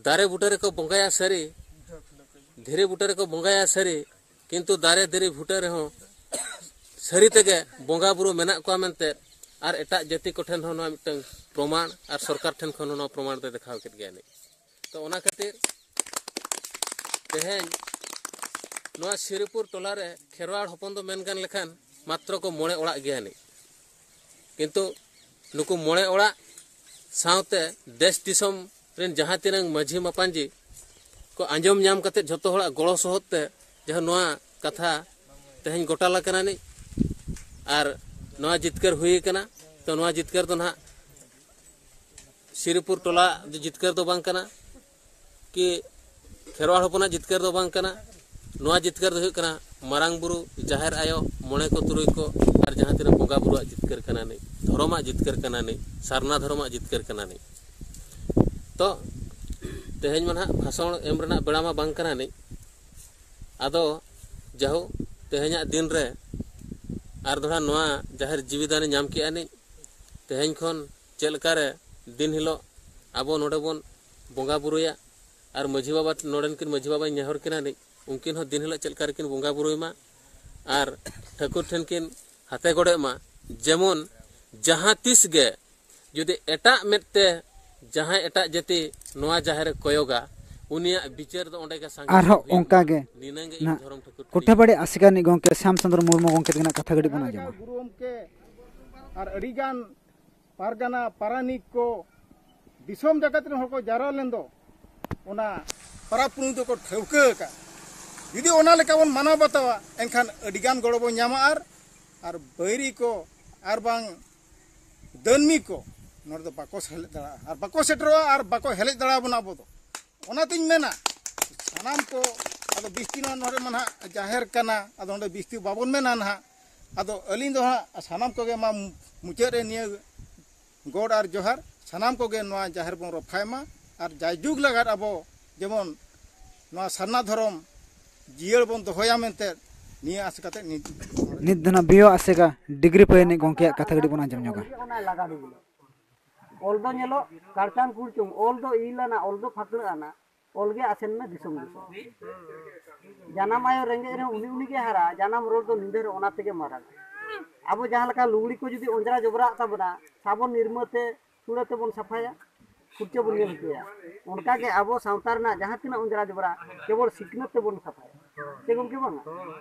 ᱫᱟᱨᱮ ᱵᱩᱴᱟᱹ ᱨᱮᱠᱚ ᱵᱚᱸᱜᱟᱭᱟ ᱥᱟᱹᱨᱤ, ᱫᱷᱤᱨᱤ ᱵᱩᱴᱟᱹ ᱨᱮᱠᱚ ᱵᱚᱸᱜᱟᱭᱟ ᱥᱟᱹᱨᱤ, ᱠᱤᱱᱛᱩ ᱫᱟᱨᱮ ᱫᱷᱤᱨᱤ ᱵᱩᱴᱟᱹ ᱨᱮᱦᱚᱸ ᱥᱟᱹᱨᱤ ᱛᱮᱜᱮ ᱵᱚᱸᱜᱟ ᱵᱩᱨᱩ ᱢᱮᱱᱟᱜ ᱠᱚᱣᱟ ᱢᱮᱱᱛᱮ ᱟᱨ ᱮᱴᱟᱜ ᱡᱟᱹᱛᱤ ᱠᱚᱴᱷᱮᱱ ᱦᱚᱸ ᱱᱚᱣᱟ ᱢᱤᱫᱴᱟᱝ ᱯᱨᱚᱢᱟᱬ ᱟᱨ ᱥᱚᱨᱠᱟᱨ ᱴᱷᱮᱱ ᱠᱷᱚᱱ ᱦᱚᱸ ᱱᱚᱣᱟ ᱯᱨᱚᱢᱟᱬ ᱫᱚᱭ ᱫᱮᱠᱷᱟᱣ ᱠᱮᱫ ᱜᱮᱭᱟ ᱱᱤᱡ᱾ ᱛᱚ ᱚᱱᱟ ᱠᱷᱟᱹᱛᱤᱨ ᱛᱮᱦᱮᱧ ᱱᱚᱣᱟ ᱥᱤᱨᱤᱯᱩᱨ ᱴᱚᱞᱟ ᱨᱮ ᱠᱷᱮᱨᱣᱟᱲ ᱦᱚᱯᱚᱱ ᱫᱚ ᱢᱮᱱ ᱜᱟᱱ ᱞᱮᱠᱷᱟᱱ ᱢᱟᱛᱨᱚ ᱠᱚ ᱢᱚᱬᱮ ᱚᱲᱟᱜ ᱜᱮᱭᱟ ᱱᱤᱡ᱾ ᱠᱤᱱᱛᱩ ᱱᱩᱠᱩ ᱢᱚᱬᱮ ᱚᱲᱟᱜ ᱥᱟᱶᱛᱮ ᱫᱮᱥ ᱫᱤᱥᱚᱢ ᱨᱮᱱ ᱡᱟᱦᱟᱸ ᱛᱤᱱᱟᱹᱝ ᱢᱟᱹᱡᱷᱤ ᱢᱟᱯᱟᱧᱡᱤ ᱠᱚ ᱟᱸᱡᱚᱢ ᱧᱟᱢ ᱠᱟᱛᱮ ᱡᱷᱚᱛᱚ ᱦᱚᱲᱟᱜ ᱜᱚᱲᱚ ᱥᱚᱦᱚᱫ ᱛᱮ ᱡᱟᱦᱟᱸ ᱱᱚᱣᱟ ᱠᱟᱛᱷᱟ ᱛᱮᱦᱮᱧ ᱜᱚᱴᱟ ᱟᱠᱟᱱᱟ ᱱᱤᱡ ᱟᱨ ᱱᱚᱣᱟ ᱡᱤᱛᱠᱟᱹᱨ ᱦᱩᱭ ᱟᱠᱟᱱᱟ᱾ ᱛᱚ ᱱᱚᱣᱟ ᱡᱤᱛᱠᱟᱹᱨ ᱫᱚ ᱱᱟᱦᱟᱜ ᱥᱤᱨᱤᱯᱩᱨ ᱴᱚᱞᱟ ᱡᱤᱛᱠᱟᱹᱨ ᱫᱚ ᱵᱟᱝ ᱠᱟᱱᱟ ᱠᱤ ᱠᱷᱮᱨᱣᱟᱲ ᱦᱚᱯᱚᱱᱟᱜ ᱡᱤᱛᱠᱟᱹᱨ ᱫᱚ ᱵᱟᱝ ᱠᱟᱱᱟ᱾ ᱱᱚᱣᱟ ᱡᱤᱛᱠᱟᱹᱨ ᱫᱚ ᱦᱩᱭᱩᱜ ᱠᱟᱱᱟ ᱢᱟᱨᱟᱝ ᱵᱩᱨᱩ, ᱡᱟᱦᱮᱨ ᱟᱭᱳ, ᱢᱚᱬᱮ ᱠᱚ ᱛᱩᱨᱩᱭ ᱠᱚ ᱟᱨ ᱡᱟᱦᱟᱸ ᱛᱤᱱᱟᱹᱜ ᱵᱚᱸᱜᱟ ᱵᱩᱨᱩᱣᱟᱜ ᱡᱤᱛᱠᱟᱹᱨ ᱠᱟᱱᱟ ᱱᱤᱡ, ᱫᱷᱚᱨᱚᱢᱟᱜ ᱡᱤᱛᱠᱟᱹᱨ ᱠᱟᱱᱟ ᱱᱤᱡ, ᱥᱟᱨᱱᱟ ᱫᱷᱚᱨᱚᱢᱟᱜ ᱡᱤᱛᱠᱟᱹᱨ ᱠᱟᱱᱟ ᱱᱤᱡ᱾ ᱛᱚ ᱛᱮᱦᱮᱧ ᱢᱟ ᱱᱟᱦᱟᱜ ᱵᱷᱟᱥᱚᱬ ᱮᱢ ᱨᱮᱱᱟᱜ ᱵᱮᱲᱟ ᱢᱟ ᱵᱟᱝ ᱠᱟᱱᱟ ᱱᱤᱡ᱾ ᱟᱫᱚ ᱡᱟᱦᱳᱠ ᱛᱮᱦᱮᱧᱟᱜ ᱫᱤᱱ ᱨᱮ ᱟᱨ ᱫᱚᱲᱦᱟ ᱱᱚᱣᱟ ᱡᱟᱦᱮᱨ ᱡᱤᱣᱤ ᱫᱟᱱᱮ ᱧᱟᱢ ᱠᱮᱜᱼᱟ ᱱᱤᱡ᱾ ᱛᱮᱦᱮᱧ ᱠᱷᱚᱱ ᱪᱮᱫ ᱞᱮᱠᱟᱨᱮ ᱫᱤᱱ ᱦᱤᱞᱳᱜ ᱟᱵᱚ ᱱᱚᱰᱮ ᱵᱚᱱ ᱵᱚᱸᱜᱟ ᱵᱩᱨᱩᱭᱟ ᱟᱨ ᱢᱟᱹᱡᱷᱤ ᱵᱟᱵᱟ, ᱱᱚᱰᱮᱱ ᱠᱤᱱ ᱢᱟᱹᱡᱷᱤ ᱵᱟᱵᱟᱧ ᱱᱮᱦᱚᱨ ᱠᱤᱱᱟ ᱱᱤᱡ, ᱩᱱᱠᱤᱱ ᱦᱚᱸ ᱫᱤᱱ ᱦᱤᱞᱳᱜ ᱪᱮᱫ ᱞᱮᱠᱟ ᱨᱮᱠᱤᱱ ᱵᱚᱸᱜᱟ ᱵᱩᱨᱩᱭ ᱢᱟ ᱟᱨ ᱴᱷᱟᱹᱠᱩᱨ ᱴᱷᱮᱱ ᱠᱤᱱ ᱦᱟᱛᱮ ᱜᱚᱲᱮᱜ ᱢᱟ, ᱡᱮᱢᱚᱱ ᱡᱟᱦᱟᱸ ᱛᱤᱥ ᱜᱮ ᱡᱩᱫᱤ ᱮᱴᱟᱜ ᱢᱮᱫ ᱛᱮ ᱡᱟᱦᱟᱸᱭ ᱮᱴᱟᱜ ᱡᱟᱹᱛᱤ ᱱᱚᱣᱟ ᱡᱟᱦᱮᱨ ᱮ ᱠᱚᱭᱚᱜᱟ, ᱩᱱᱤᱭᱟᱜ ᱵᱤᱪᱟᱹᱨ ᱫᱚ ᱚᱸᱰᱮ ᱜᱮ ᱥᱟᱸᱜᱮ ᱟᱨᱦᱚᱸ ᱦᱩᱭᱩᱜ ᱢᱟ᱾ ᱚᱱᱠᱟ ᱜᱮ ᱱᱤᱱᱟᱹᱝ ᱜᱮ ᱤᱧ ᱱᱟᱜ ᱫᱷᱚᱨᱚᱢ ᱴᱷᱟᱹᱠᱩᱨ ᱴᱷᱮᱱᱤᱧ ᱠᱚᱴᱷᱟᱵᱟᱲᱤ ᱟᱥᱮᱠᱟ ᱨᱤᱱᱤᱡ ᱜᱚᱢᱠᱮ ᱥᱭᱟᱢ ᱪᱚᱸᱫᱽᱨᱚ ᱢᱩᱨᱢᱩ ᱜᱚᱢᱠᱮ ᱛᱟᱹᱠᱤᱱᱟᱜ ᱠᱟᱛᱷᱟ ᱠᱟᱹᱴᱤᱡ ᱵᱚᱱ ᱟᱸᱡᱚᱢᱟ᱾ ᱜᱩᱨᱩ ᱜᱚᱢᱠᱮ ᱟᱨ ᱟᱹᱰᱤᱜᱟᱱ ᱯᱟᱨᱜᱟᱱᱟ ᱯᱟᱨᱟᱱᱤᱠ ᱠᱚ ᱫᱤᱥᱚᱢ ᱡᱟᱠᱟᱛ ᱨᱮᱱ ᱦᱚᱲ ᱠᱚ ᱡᱟᱣᱨᱟ ᱞᱮᱱ ᱫᱚ, ᱚᱱᱟ ᱯᱟᱨᱟᱵᱽ ᱯᱩᱱᱟᱹᱭ ᱫᱚᱠᱚ ᱴᱷᱟᱹᱣᱠᱟᱹ ᱟᱠᱟᱫ᱾ ᱡᱩᱫᱤ ᱚᱱᱟ ᱞᱮᱠᱟ ᱵᱚᱱ ᱢᱟᱱᱟᱣ ᱵᱟᱛᱟᱣᱟ, ᱮᱱᱠᱷᱟᱱ ᱟᱹᱰᱤᱜᱟᱱ ᱜᱚᱲᱚ ᱵᱚᱱ ᱧᱟᱢᱟ᱾ ᱟᱨ ᱟᱨ ᱵᱟᱹᱭᱨᱤ ᱠᱚ ᱟᱨ ᱵᱟᱝ ᱫᱟᱹᱱᱢᱤ ᱠᱚ ᱱᱚᱰᱮ ᱫᱚ ᱵᱟᱠᱚ ᱥᱮᱞᱮᱫ ᱫᱟᱲᱮᱭᱟᱜᱼᱟ, ᱟᱨ ᱵᱟᱠᱚ ᱥᱮᱴᱮᱨᱚᱜᱼᱟ ᱟᱨ ᱵᱟᱠᱚ ᱦᱮᱞᱮᱡ ᱫᱟᱲᱮᱭᱟᱵᱚᱱᱟ ᱟᱵᱚ ᱫᱚ᱾ ᱚᱱᱟᱛᱤᱧ ᱢᱮᱱᱟ, ᱥᱟᱱᱟᱢ ᱠᱚ, ᱟᱫᱚ ᱵᱤᱥᱛᱤ ᱱᱚᱣᱟ ᱱᱚᱰᱮ ᱢᱟ ᱱᱟᱦᱟᱜ ᱡᱟᱦᱮᱨ ᱠᱟᱱᱟ, ᱟᱫᱚ ᱚᱸᱰᱮ ᱵᱤᱥᱛᱤ ᱵᱟᱵᱚᱱ ᱢᱮᱱᱟ ᱱᱟᱦᱟᱜ᱾ ᱟᱫᱚ ᱟᱹᱞᱤᱧ ᱫᱚ ᱦᱟᱸᱜ ᱥᱟᱱᱟᱢ ᱠᱚᱜᱮ ᱢᱟ ᱢᱩᱪᱟᱹᱫ ᱨᱮ ᱱᱤᱭᱟᱹ ᱜᱚᱰ ᱟᱨ ᱡᱚᱦᱟᱨ, ᱥᱟᱱᱟᱢ ᱠᱚᱜᱮ ᱱᱚᱣᱟ ᱡᱟᱦᱮᱨ ᱵᱚᱱ ᱨᱚᱯᱷᱟᱭ ᱢᱟ ᱟᱨ ᱡᱟᱭᱡᱩᱜᱽ ᱞᱟᱜᱟᱫ ᱟᱵᱚ ᱡᱮᱢᱚᱱ ᱱᱚᱣᱟ ᱥᱟᱨᱱᱟ ᱫᱷᱚᱨᱚᱢ ᱡᱤᱭᱟᱹᱲ ᱵᱚᱱ ᱫᱚᱦᱚᱭᱟ ᱢᱮᱱᱛᱮ ᱱᱤᱭᱟᱹ ᱟᱥ ᱠᱟᱛᱮ ᱱᱤᱛ ᱱᱤᱛ ᱫᱚ ᱱᱟᱜ ᱵᱤᱭᱳ ᱟᱥᱮᱠᱟ ᱰᱤᱜᱽᱨᱤ ᱯᱟᱹᱭᱟᱹᱱᱤᱡ ᱜᱚᱢᱠᱮᱭᱟᱜ ᱠᱟᱛᱷᱟ ᱠᱟᱹᱴᱤᱡ ᱵᱚᱱ ᱟᱸᱡᱚᱢ ᱧᱚᱜᱟ᱾ ᱚᱱᱟ ᱞᱟᱜᱟ ᱰᱤᱜᱽᱨᱤ᱾ ᱚᱞ ᱫᱚ ᱧᱮᱞᱚᱜ ᱠᱟᱲᱪᱟᱝ ᱠᱩᱲᱪᱩᱝ, ᱚᱞ ᱫᱚ ᱤᱞ ᱟᱱᱟ, ᱚᱞ ᱫᱚ ᱯᱷᱟᱹᱠᱲᱟᱹᱜ ᱟᱱᱟ, ᱚᱞ ᱜᱮ ᱟᱥᱮᱱ ᱢᱮ ᱫᱤᱥᱚᱢ ᱫᱤᱥᱚᱢ᱾ ᱡᱟᱱᱟᱢ ᱟᱭᱳ ᱨᱮᱸᱜᱮᱡ ᱨᱮᱦᱚᱸ ᱩᱱᱤ ᱩᱱᱤ ᱜᱮ ᱦᱟᱨᱟ, ᱡᱟᱱᱟᱢ ᱨᱚᱲ ᱫᱚ ᱧᱤᱫᱟᱹ ᱨᱮ ᱚᱱᱟ ᱛᱮᱜᱮ ᱢᱟᱨᱟᱝ᱾ ᱟᱵᱚ ᱡᱟᱦᱟᱸ ᱞᱮᱠᱟ ᱞᱩᱜᱽᱲᱤ ᱠᱚ ᱡᱩᱫᱤ ᱚᱸᱡᱽᱨᱟ ᱡᱚᱵᱽᱨᱟᱜ ᱛᱟᱵᱚᱱᱟ, ᱥᱟᱵᱚᱱ ᱱᱤᱨᱢᱟᱹ ᱛᱮ ᱥᱩᱲᱟᱹ ᱛᱮᱵᱚᱱ ᱥᱟᱯᱷᱟᱭᱟ, ᱯᱷᱩᱨᱪᱟᱹ ᱵᱚᱱ ᱧᱮᱞ ᱦᱚᱪᱚᱭᱟ᱾ ᱚᱱᱠᱟᱜᱮ ᱟᱵᱚ ᱥᱟᱶᱛᱟ ᱨᱮᱱᱟᱜ ᱡᱟᱦᱟᱸ ᱛᱤᱱᱟᱹᱜ ᱚᱸᱡᱽᱨᱟ ᱡᱚᱵᱽᱨᱟ ᱠᱮᱵᱚᱞ ᱥᱤᱠᱷᱱᱟᱹᱛ ᱛᱮᱵᱚᱱ ᱥᱟᱯᱷᱟᱭᱟ᱾ ᱥᱮ ᱜᱚᱢᱠᱮ ᱵᱟᱝᱟ?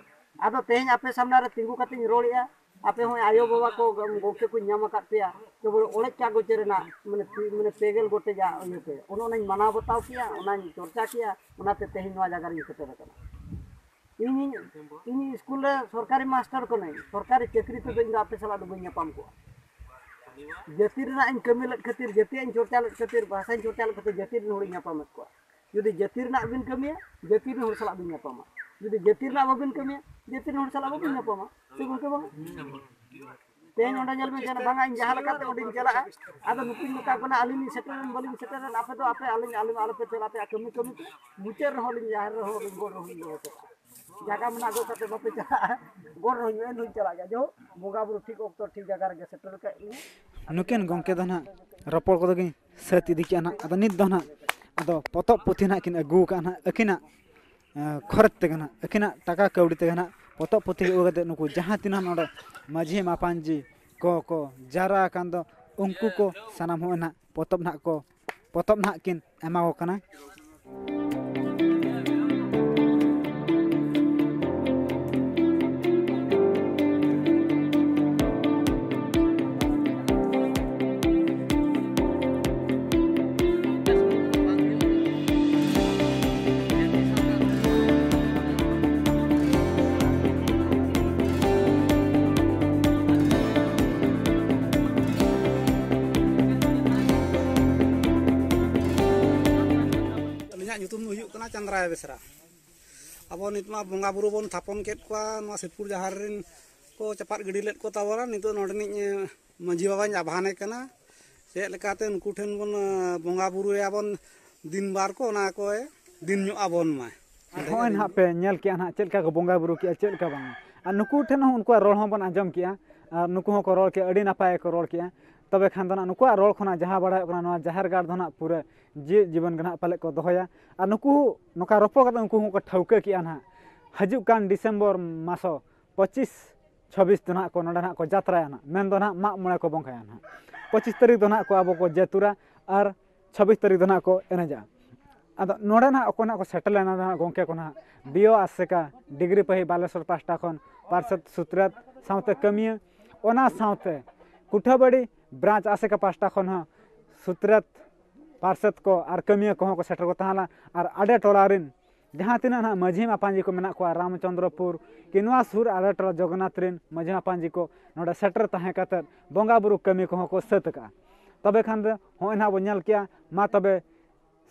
ᱟᱫᱚ ᱛᱮᱦᱮᱧ ᱟᱯᱮ ᱥᱟᱢᱱᱟ ᱨᱮ ᱛᱤᱸᱜᱩ ᱠᱟᱛᱮᱧ ᱨᱚᱲᱮᱜᱼᱟ, ᱟᱯᱮ ᱦᱚᱸ ᱟᱭᱳ ᱵᱟᱵᱟ ᱠᱚ ᱜᱚᱢᱠᱮ ᱠᱚᱧ ᱧᱟᱢ ᱟᱠᱟᱫ ᱯᱮᱭᱟ, ᱠᱮᱵᱚᱞ ᱚᱲᱮᱡ ᱠᱟᱜᱚᱡᱽ ᱨᱮᱱᱟᱜ ᱢᱟᱱᱮ ᱛᱤ-, ᱢᱟᱱᱮ ᱯᱮ ᱜᱮᱞ ᱜᱚᱴᱮᱡᱟᱜ ᱤᱭᱟᱹᱛᱮ ᱚᱱᱮ ᱚᱱᱟᱧ ᱢᱟᱱᱟᱣ ᱵᱟᱛᱟᱣ ᱠᱮᱜᱼᱟ, ᱚᱱᱟᱧ ᱪᱚᱨᱪᱟ ᱠᱮᱜᱼᱟ, ᱚᱱᱟᱛᱮ ᱛᱮᱦᱮᱧ ᱱᱚᱣᱟ ᱡᱟᱭᱜᱟ ᱨᱤᱧ ᱥᱮᱴᱮᱨ ᱟᱠᱟᱱᱟ᱾ ᱤᱧ, ᱤᱧ ᱥᱠᱩᱞ ᱨᱮ ᱥᱚᱨᱠᱟᱨᱤ ᱢᱟᱥᱴᱟᱨ ᱠᱟᱹᱱᱟᱹᱧ, ᱥᱚᱨᱠᱟᱨᱤ ᱪᱟᱹᱠᱨᱤ ᱛᱮᱫᱚ ᱤᱧ ᱫᱚ ᱟᱯᱮ ᱥᱟᱞᱟᱜ ᱫᱚ ᱵᱟᱹᱧ ᱧᱟᱯᱟᱢ ᱠᱚᱜᱼᱟ᱾ ᱡᱟᱹᱛᱤ ᱨᱮᱱᱟᱜ ᱤᱧ ᱠᱟᱹᱢᱤ ᱞᱮᱫ ᱠᱷᱟᱹᱛᱤᱨ, ᱡᱟᱹᱛᱤᱭᱟᱜ ᱤᱧ ᱪᱚᱨᱪᱟ ᱞᱮᱫ ᱠᱷᱟᱹᱛᱤᱨ, ᱵᱷᱟᱥᱟᱧ ᱪᱚᱨᱪᱟ ᱞᱮᱫ ᱠᱷᱟᱹᱛᱤᱨ ᱡᱟᱹᱛᱤ ᱨᱮᱱ ᱦᱚᱲᱤᱧ ᱧᱟᱯᱟᱢᱮᱫ ᱠᱚᱣᱟ᱾ ᱡᱩᱫᱤ ᱡᱟᱹᱛᱤ ᱨᱮᱱᱟᱜ ᱵᱤᱱ ᱠᱟᱹᱢᱤᱭᱟ, ᱡᱟᱹᱛᱤ ᱨᱮᱱ ᱦᱚᱲ ᱥᱟᱞᱟᱜ ᱵᱤᱱ ᱧᱟᱯᱟᱢᱟ᱾ ᱡᱩᱫᱤ ᱡᱟᱹᱛᱤ ᱨᱮᱱᱟᱜ ᱵᱟᱵᱤᱱ ᱠᱟᱹᱢᱤᱭᱟ, ᱡᱟᱹᱛᱤ ᱨᱮᱱ ᱦᱚᱲ ᱥᱟᱞᱟᱜ ᱵᱟᱵᱤᱱ ᱧᱟᱯᱟᱢᱟ᱾ ᱥᱮ ᱜᱚᱢᱠᱮ ᱵᱟᱝ? ᱛᱮᱦᱮᱧ ᱚᱸᱰᱮ ᱧᱮᱞ ᱵᱤᱱ ᱥᱮᱱ, ᱵᱟᱝᱟ, ᱤᱧ ᱡᱟᱦᱟᱸ ᱞᱮᱠᱟᱛᱮ ᱚᱸᱰᱮᱧ ᱪᱟᱞᱟᱜᱼᱟ, ᱟᱫᱚ ᱱᱩᱠᱩᱧ ᱢᱮᱛᱟ ᱠᱚ ᱠᱟᱱᱟ, ᱟᱹᱞᱤᱧ ᱞᱤᱧ ᱥᱮᱴᱮᱨᱮᱱ, ᱵᱟᱹᱞᱤᱧ ᱥᱮᱴᱮᱨᱮᱱ, ᱟᱯᱮ ᱫᱚ ᱟᱯᱮ, ᱟᱹᱞᱤᱧ, ᱟᱹᱞᱤᱧ ᱟᱞᱚᱯᱮ ᱪᱟᱞᱟᱜᱼᱟ, ᱟᱯᱮᱭᱟᱜ ᱠᱟᱹᱢᱤ ᱠᱟᱹᱢᱤ ᱛᱮ᱾ ᱢᱩᱪᱟᱹᱫ ᱨᱮᱦᱚᱸ ᱟᱹᱞᱤᱧ ᱡᱟᱦᱮᱨ ᱨᱮᱦᱚᱸ ᱟᱹᱞᱤᱧ ᱜᱚᱰ ᱨᱮᱦᱚᱸ ᱞᱤᱧ ᱜᱚᱲᱚ ᱦᱚᱴᱚ ᱠᱟᱜᱼᱟ᱾ ᱡᱟᱭᱜᱟ ᱢᱮᱱᱟᱜ ᱜᱚ ᱠᱟᱛᱮ ᱵᱟᱯᱮ ᱪᱟᱞᱟᱜᱼᱟ, ᱜᱚᱰ ᱨᱮᱦᱚᱸ ᱮᱱ ᱦᱚᱸᱧ ᱪᱟᱞᱟᱜ ᱜᱮᱭᱟ᱾ ᱡᱟᱭᱦᱳᱠ, ᱵᱚᱸᱜᱟ ᱵᱩᱨᱩ ᱴᱷᱤᱠ ᱚᱠᱛᱚ ᱴᱷᱤᱠ ᱡᱟᱭᱜᱟ ᱨᱮᱜᱮ ᱥᱮᱴᱮᱨ ᱠᱟᱜ ᱞᱤᱧᱟ᱾ ᱱᱩᱠᱤᱱ ᱜᱚᱢᱠᱮ ᱫᱚ ᱱᱟᱦᱟᱜ ᱨᱚᱯᱚᱲ ᱠᱚᱫᱚ ᱠᱤᱱ ᱥᱟᱹᱛ ᱤᱫᱤ ᱠᱮᱜᱼᱟ ᱱᱟᱦᱟᱜ᱾ ᱟᱫᱚ ᱱᱤᱛ ᱫᱚ ᱱᱟᱦᱟᱜ, ᱟᱫᱚ ᱯᱚᱛᱚᱵ ᱯᱩᱛᱷᱤ ᱱᱟᱦᱟᱜ ᱠᱤᱱ ᱟᱹᱜᱩ ᱟᱠᱟᱫᱼᱟ ᱱᱟᱦᱟᱜ ᱟᱹᱠᱤᱱᱟᱜ, ᱮᱸ, ᱠᱷᱚᱨᱚᱪ ᱛᱮᱜᱮ ᱱᱟᱦᱟᱜ, ᱟᱹᱠᱤᱱᱟᱜ ᱴᱟᱠᱟ ᱠᱟᱹᱣᱰᱤ ᱛᱮᱜᱮ ᱱᱟᱦᱟᱜ ᱯᱚᱛᱚᱵ ᱯᱩᱛᱷᱤ ᱟᱹᱜᱩ ᱠᱟᱛᱮᱫ ᱱᱩᱠᱩ ᱡᱟᱦᱟᱸ ᱛᱤᱱᱟᱹᱜ ᱱᱚᱰᱮ ᱢᱟᱹᱡᱷᱤ ᱢᱟᱯᱟᱧᱡᱤ ᱠᱚ ᱠᱚ ᱡᱟᱣᱨᱟ ᱟᱠᱟᱱ ᱫᱚ, ᱩᱱᱠᱩ ᱠᱚ ᱥᱟᱱᱟᱢ ᱦᱚᱸ ᱱᱟᱦᱟᱜ ᱯᱚᱛᱚᱵ ᱱᱟᱦᱟᱜ ᱠᱚ, ᱯᱚᱛᱚᱵ ᱱᱟᱦᱟᱜ ᱠᱤᱱ ᱮᱢᱟ ᱠᱚ ᱠᱟᱱᱟ᱾ ᱧᱩᱛᱩᱢ ᱫᱚ ᱦᱩᱭᱩᱜ ᱠᱟᱱᱟ ᱪᱟᱸᱫᱽᱨᱟᱭ ᱵᱮᱥᱨᱟ᱾ ᱟᱵᱚ ᱱᱤᱛ ᱢᱟ ᱵᱚᱸᱜᱟ ᱵᱩᱨᱩ ᱵᱚᱱ ᱛᱷᱟᱯᱚᱱ ᱠᱮᱫ ᱠᱚᱣᱟ, ᱱᱚᱣᱟ ᱥᱤᱨᱯᱩᱨ ᱡᱟᱦᱮᱨ ᱨᱮᱱ ᱠᱚ ᱪᱟᱯᱟᱫ ᱜᱤᱰᱤ ᱞᱮᱫ ᱠᱚ ᱛᱟᱵᱚᱱᱟ᱾ ᱱᱤᱛᱚᱜ ᱱᱚᱰᱮᱱᱤᱡ, ᱮ, ᱢᱟᱹᱡᱷᱤ ᱵᱟᱵᱟᱧ ᱟᱵᱷᱟᱱᱮ ᱠᱟᱱᱟ᱾ ᱪᱮᱫ ᱞᱮᱠᱟᱛᱮ ᱱᱩᱠᱩ ᱴᱷᱮᱱ ᱵᱚᱱ, ᱮ, ᱵᱚᱸᱜᱟ ᱵᱩᱨᱩᱭᱟᱵᱚᱱ, ᱫᱤᱱ ᱵᱟᱨ ᱠᱚ ᱚᱱᱟ ᱠᱚᱭ ᱫᱤᱱ ᱧᱚᱜ ᱟᱵᱚᱱ ᱢᱟᱭ᱾ ᱱᱚᱜᱼᱚᱭ ᱱᱟᱦᱟᱜ ᱯᱮ ᱧᱮᱞ ᱠᱮᱜᱼᱟ ᱱᱟᱦᱟᱜ ᱪᱮᱫ ᱞᱮᱠᱟ ᱠᱚ ᱵᱚᱸᱜᱟ ᱵᱩᱨᱩ ᱠᱮᱜᱼᱟ, ᱪᱮᱫ ᱞᱮᱠᱟ ᱵᱟᱝᱟ᱾ ᱟᱨ ᱱᱩᱠᱩ ᱴᱷᱮᱱ ᱦᱚᱸ ᱩᱱᱠᱩᱣᱟᱜ ᱨᱚᱲ ᱦᱚᱸᱵᱚᱱ ᱟᱸᱡᱚᱢ ᱠᱮᱜᱼᱟ᱾ ᱟᱨ ᱱᱩᱠᱩ ᱦᱚᱸᱠᱚ ᱨᱚᱲ ᱠᱮᱜᱼᱟ, ᱟᱹᱰᱤ ᱱᱟᱯᱟᱭ ᱜᱮᱠᱚ ᱨᱚᱲ ᱠᱮᱜᱼᱟ᱾ ᱛᱚᱵᱮ ᱠᱷᱟᱱ ᱫᱚ ᱱᱟᱦᱟᱜ ᱱᱩᱠᱩᱣᱟᱜ ᱨᱚᱲ ᱠᱷᱚᱱᱟᱜ ᱡᱟᱦᱟᱸ ᱵᱟᱲᱟᱭᱚᱜ ᱠᱟᱱᱟ, ᱱᱚᱣᱟ ᱡᱟᱦᱮᱨ ᱜᱟᱲ ᱫᱚ ᱱᱟᱦᱟᱜ ᱯᱩᱨᱟᱹ ᱡᱮᱣᱮᱫ ᱡᱤᱵᱚᱱ ᱜᱮ ᱱᱟᱦᱟᱜ ᱯᱟᱞᱮᱫ ᱠᱚ ᱫᱚᱦᱚᱭᱟ᱾ ᱟᱨ ᱱᱩᱠᱩ ᱱᱚᱝᱠᱟ ᱨᱚᱯᱚᱲ ᱠᱟᱛᱮ ᱩᱱᱠᱩ ᱦᱚᱸᱠᱚ ᱴᱷᱟᱹᱣᱠᱟᱹ ᱠᱮᱜᱼᱟ ᱱᱟᱦᱟᱜ, ᱦᱤᱡᱩᱜ ᱠᱟᱱ ᱰᱤᱥᱮᱢᱵᱚᱨ ᱢᱟᱥᱚ ᱯᱚᱸᱪᱤᱥ ᱪᱷᱟᱵᱵᱤᱥ ᱫᱚ ᱱᱟᱦᱟᱜ ᱠᱚ ᱱᱚᱰᱮ ᱱᱟᱦᱟᱜ ᱠᱚ ᱡᱟᱛᱨᱟᱭᱟ ᱱᱟᱦᱟᱜ, ᱢᱮᱱᱫᱚ ᱱᱟᱦᱟᱜ ᱢᱟᱜ ᱢᱚᱬᱮ ᱠᱚ ᱵᱚᱸᱜᱟᱭᱟ ᱱᱟᱦᱟᱜ᱾ ᱯᱚᱸᱪᱤᱥ ᱛᱟᱹᱨᱤᱠᱷ ᱫᱚ ᱱᱟᱦᱟᱜ ᱠᱚ ᱟᱵᱚ ᱠᱚ ᱡᱮᱛᱩᱨᱟ ᱟᱨ ᱪᱷᱟᱵᱵᱤᱥ ᱛᱟᱹᱨᱤᱠᱷ ᱫᱚ ᱱᱟᱦᱟᱜ ᱠᱚ ᱮᱱᱮᱡᱟ᱾ ᱟᱫᱚ ᱱᱚᱰᱮ ᱱᱟᱦᱟᱜ ᱚᱠᱚᱭ ᱱᱟᱦᱟᱜ ᱠᱚ ᱥᱮᱴᱮᱨ ᱞᱮᱱᱟ ᱱᱟᱦᱟᱜ ᱜᱚᱢᱠᱮ ᱠᱚ ᱱᱟᱦᱟᱜ, ᱵᱤ ᱳ ᱟᱥᱮᱠᱟ, ᱰᱤᱜᱽᱨᱤ ᱯᱟᱹᱦᱤ ᱵᱟᱞᱮᱥᱚᱨ ᱯᱟᱦᱴᱟ ᱠᱷᱚᱱ ᱯᱟᱨᱥᱮᱛ ᱥᱩᱛᱨᱮᱛ ᱥᱟᱶᱛᱮ ᱠᱟᱹᱢᱤᱭᱟᱹ, ᱚᱱᱟ ᱥᱟᱶᱛᱮ ᱠᱩᱴᱷᱟᱹᱵᱟᱹᱲᱤ ᱵᱨᱟᱧᱪ ᱟᱥᱮᱠᱟ ᱯᱟᱦᱴᱟ ᱠᱷᱚᱱ ᱦᱚᱸ ᱥᱩᱛᱨᱮᱛ ᱯᱟᱨᱥᱮᱛ ᱠᱚ ᱟᱨ ᱠᱟᱹᱢᱤᱭᱟᱹ ᱠᱚᱦᱚᱸ ᱠᱚ ᱥᱮᱴᱮᱨ ᱠᱚ ᱛᱟᱦᱮᱸ ᱞᱮᱱᱟ᱾ ᱟᱨ ᱟᱰᱮ ᱴᱚᱞᱟ ᱨᱮᱱ ᱡᱟᱦᱟᱸ ᱛᱤᱱᱟᱹᱜ ᱱᱟᱦᱟᱜ ᱢᱟᱹᱡᱷᱤ ᱢᱟᱯᱟᱧᱡᱤ ᱠᱚ ᱢᱮᱱᱟᱜ ᱠᱚᱣᱟ ᱨᱟᱢᱪᱚᱸᱫᱽᱨᱚᱯᱩᱨ ᱠᱤ ᱱᱚᱣᱟ ᱥᱩᱨ ᱟᱰᱮ ᱴᱚᱞᱟ ᱡᱚᱜᱚᱱᱱᱟᱛᱷ ᱨᱮᱱ ᱢᱟᱹᱡᱷᱤ ᱢᱟᱯᱟᱧᱡᱤ ᱠᱚ ᱱᱚᱰᱮ ᱥᱮᱴᱮᱨ ᱛᱟᱦᱮᱸ ᱠᱟᱛᱮᱫ ᱵᱚᱸᱜᱟ ᱵᱩᱨᱩ ᱠᱟᱹᱢᱤ ᱠᱚᱦᱚᱸ ᱠᱚ ᱥᱟᱹᱛ ᱟᱠᱟᱜᱼᱟ᱾ ᱛᱚᱵᱮ ᱠᱷᱟᱱ ᱫᱚ ᱦᱚᱸᱜᱼᱚᱭ ᱱᱟᱦᱟᱜ ᱵᱚᱱ ᱧᱮᱞ ᱠᱮᱜᱼᱟ᱾ ᱢᱟ ᱛᱚᱵᱮ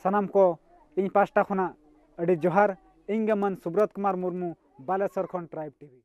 ᱥᱟᱱᱟᱢ ᱠᱚ ᱤᱧ ᱯᱟᱦᱴᱟ ᱠᱷᱚᱱᱟᱜ ᱟᱹᱰᱤ ᱡᱚᱦᱟᱨ᱾ ᱤᱧ ᱜᱮ ᱢᱟᱹᱱ ᱥᱩᱵᱨᱚᱛ ᱠᱩᱢᱟᱨ ᱢᱩᱨᱢᱩ, ᱵᱟᱞᱮᱥᱚᱨ ᱠᱷᱚᱱ ᱴᱨᱟᱭᱤᱵᱽ ᱴᱤᱵᱷᱤ᱾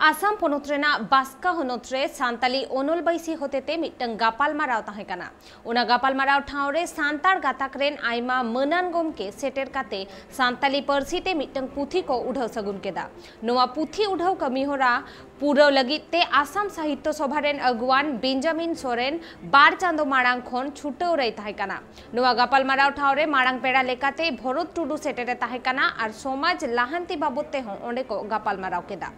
ᱟᱥᱟᱢ ᱯᱚᱱᱚᱛ ᱨᱮᱱᱟᱜ ᱵᱟᱥᱠᱟ ᱦᱚᱱᱚᱛ ᱨᱮ ᱥᱟᱱᱛᱟᱞᱤ ᱚᱱᱚᱞ ᱵᱟᱹᱭᱥᱤ ᱦᱚᱛᱮᱛᱮ ᱢᱤᱫᱴᱟᱝ ᱜᱟᱯᱟᱞᱢᱟᱨᱟᱣ ᱛᱟᱦᱮᱸ ᱠᱟᱱᱟ᱾ ᱚᱱᱟ ᱜᱟᱯᱟᱞᱢᱟᱨᱟᱣ ᱴᱷᱟᱶ ᱨᱮ ᱥᱟᱱᱛᱟᱲ ᱜᱟᱛᱟᱠ ᱨᱮᱱ ᱟᱭᱢᱟ ᱢᱟᱹᱱᱟᱱ ᱜᱚᱢᱠᱮ ᱥᱮᱴᱮᱨ ᱠᱟᱛᱮ ᱥᱟᱱᱛᱟᱞᱤ ᱯᱟᱹᱨᱥᱤ ᱛᱮ ᱢᱤᱫᱴᱟᱝ ᱯᱩᱛᱷᱤ ᱠᱚ ᱩᱰᱷᱟᱹᱣ ᱥᱟᱹᱜᱩᱱ ᱠᱮᱫᱟ᱾ ᱱᱚᱣᱟ ᱯᱩᱛᱷᱤ ᱩᱰᱷᱟᱹᱣ ᱠᱟᱹᱢᱤ ᱦᱚᱨᱟ ᱯᱩᱨᱟᱹᱣ ᱞᱟᱹᱜᱤᱫ ᱛᱮ ᱟᱥᱟᱢ ᱥᱟᱦᱤᱛᱛᱚ ᱥᱚᱵᱷᱟ ᱨᱮᱱ ᱟᱹᱜᱩᱣᱟᱱ ᱵᱮᱧᱡᱟᱢᱤᱱ ᱥᱚᱨᱮᱱ ᱵᱟᱨ ᱪᱟᱸᱫᱚ ᱢᱟᱲᱟᱝ ᱠᱷᱚᱱ ᱪᱷᱩᱴᱟᱹᱣ ᱨᱮᱭ ᱛᱟᱦᱮᱸ ᱠᱟᱱᱟ᱾ ᱱᱚᱣᱟ ᱜᱟᱯᱟᱞᱢᱟᱨᱟᱣ ᱴᱷᱟᱶ ᱨᱮ ᱢᱟᱲᱟᱝ ᱯᱮᱲᱟ ᱞᱮᱠᱟᱛᱮ ᱵᱷᱚᱨᱚᱛ ᱴᱩᱰᱩ ᱥᱮᱴᱮᱨᱮ ᱛᱟᱦᱮᱸ ᱠᱟᱱᱟ ᱟᱨ ᱥᱚᱢᱟᱡᱽ ᱞᱟᱦᱟᱱᱛᱤ ᱵᱟᱵᱚᱫ ᱛᱮᱦᱚᱸ ᱚᱸᱰᱮ ᱠᱚ ᱜᱟᱯᱟᱞᱢᱟᱨᱟᱣ ᱠᱮᱫᱟ᱾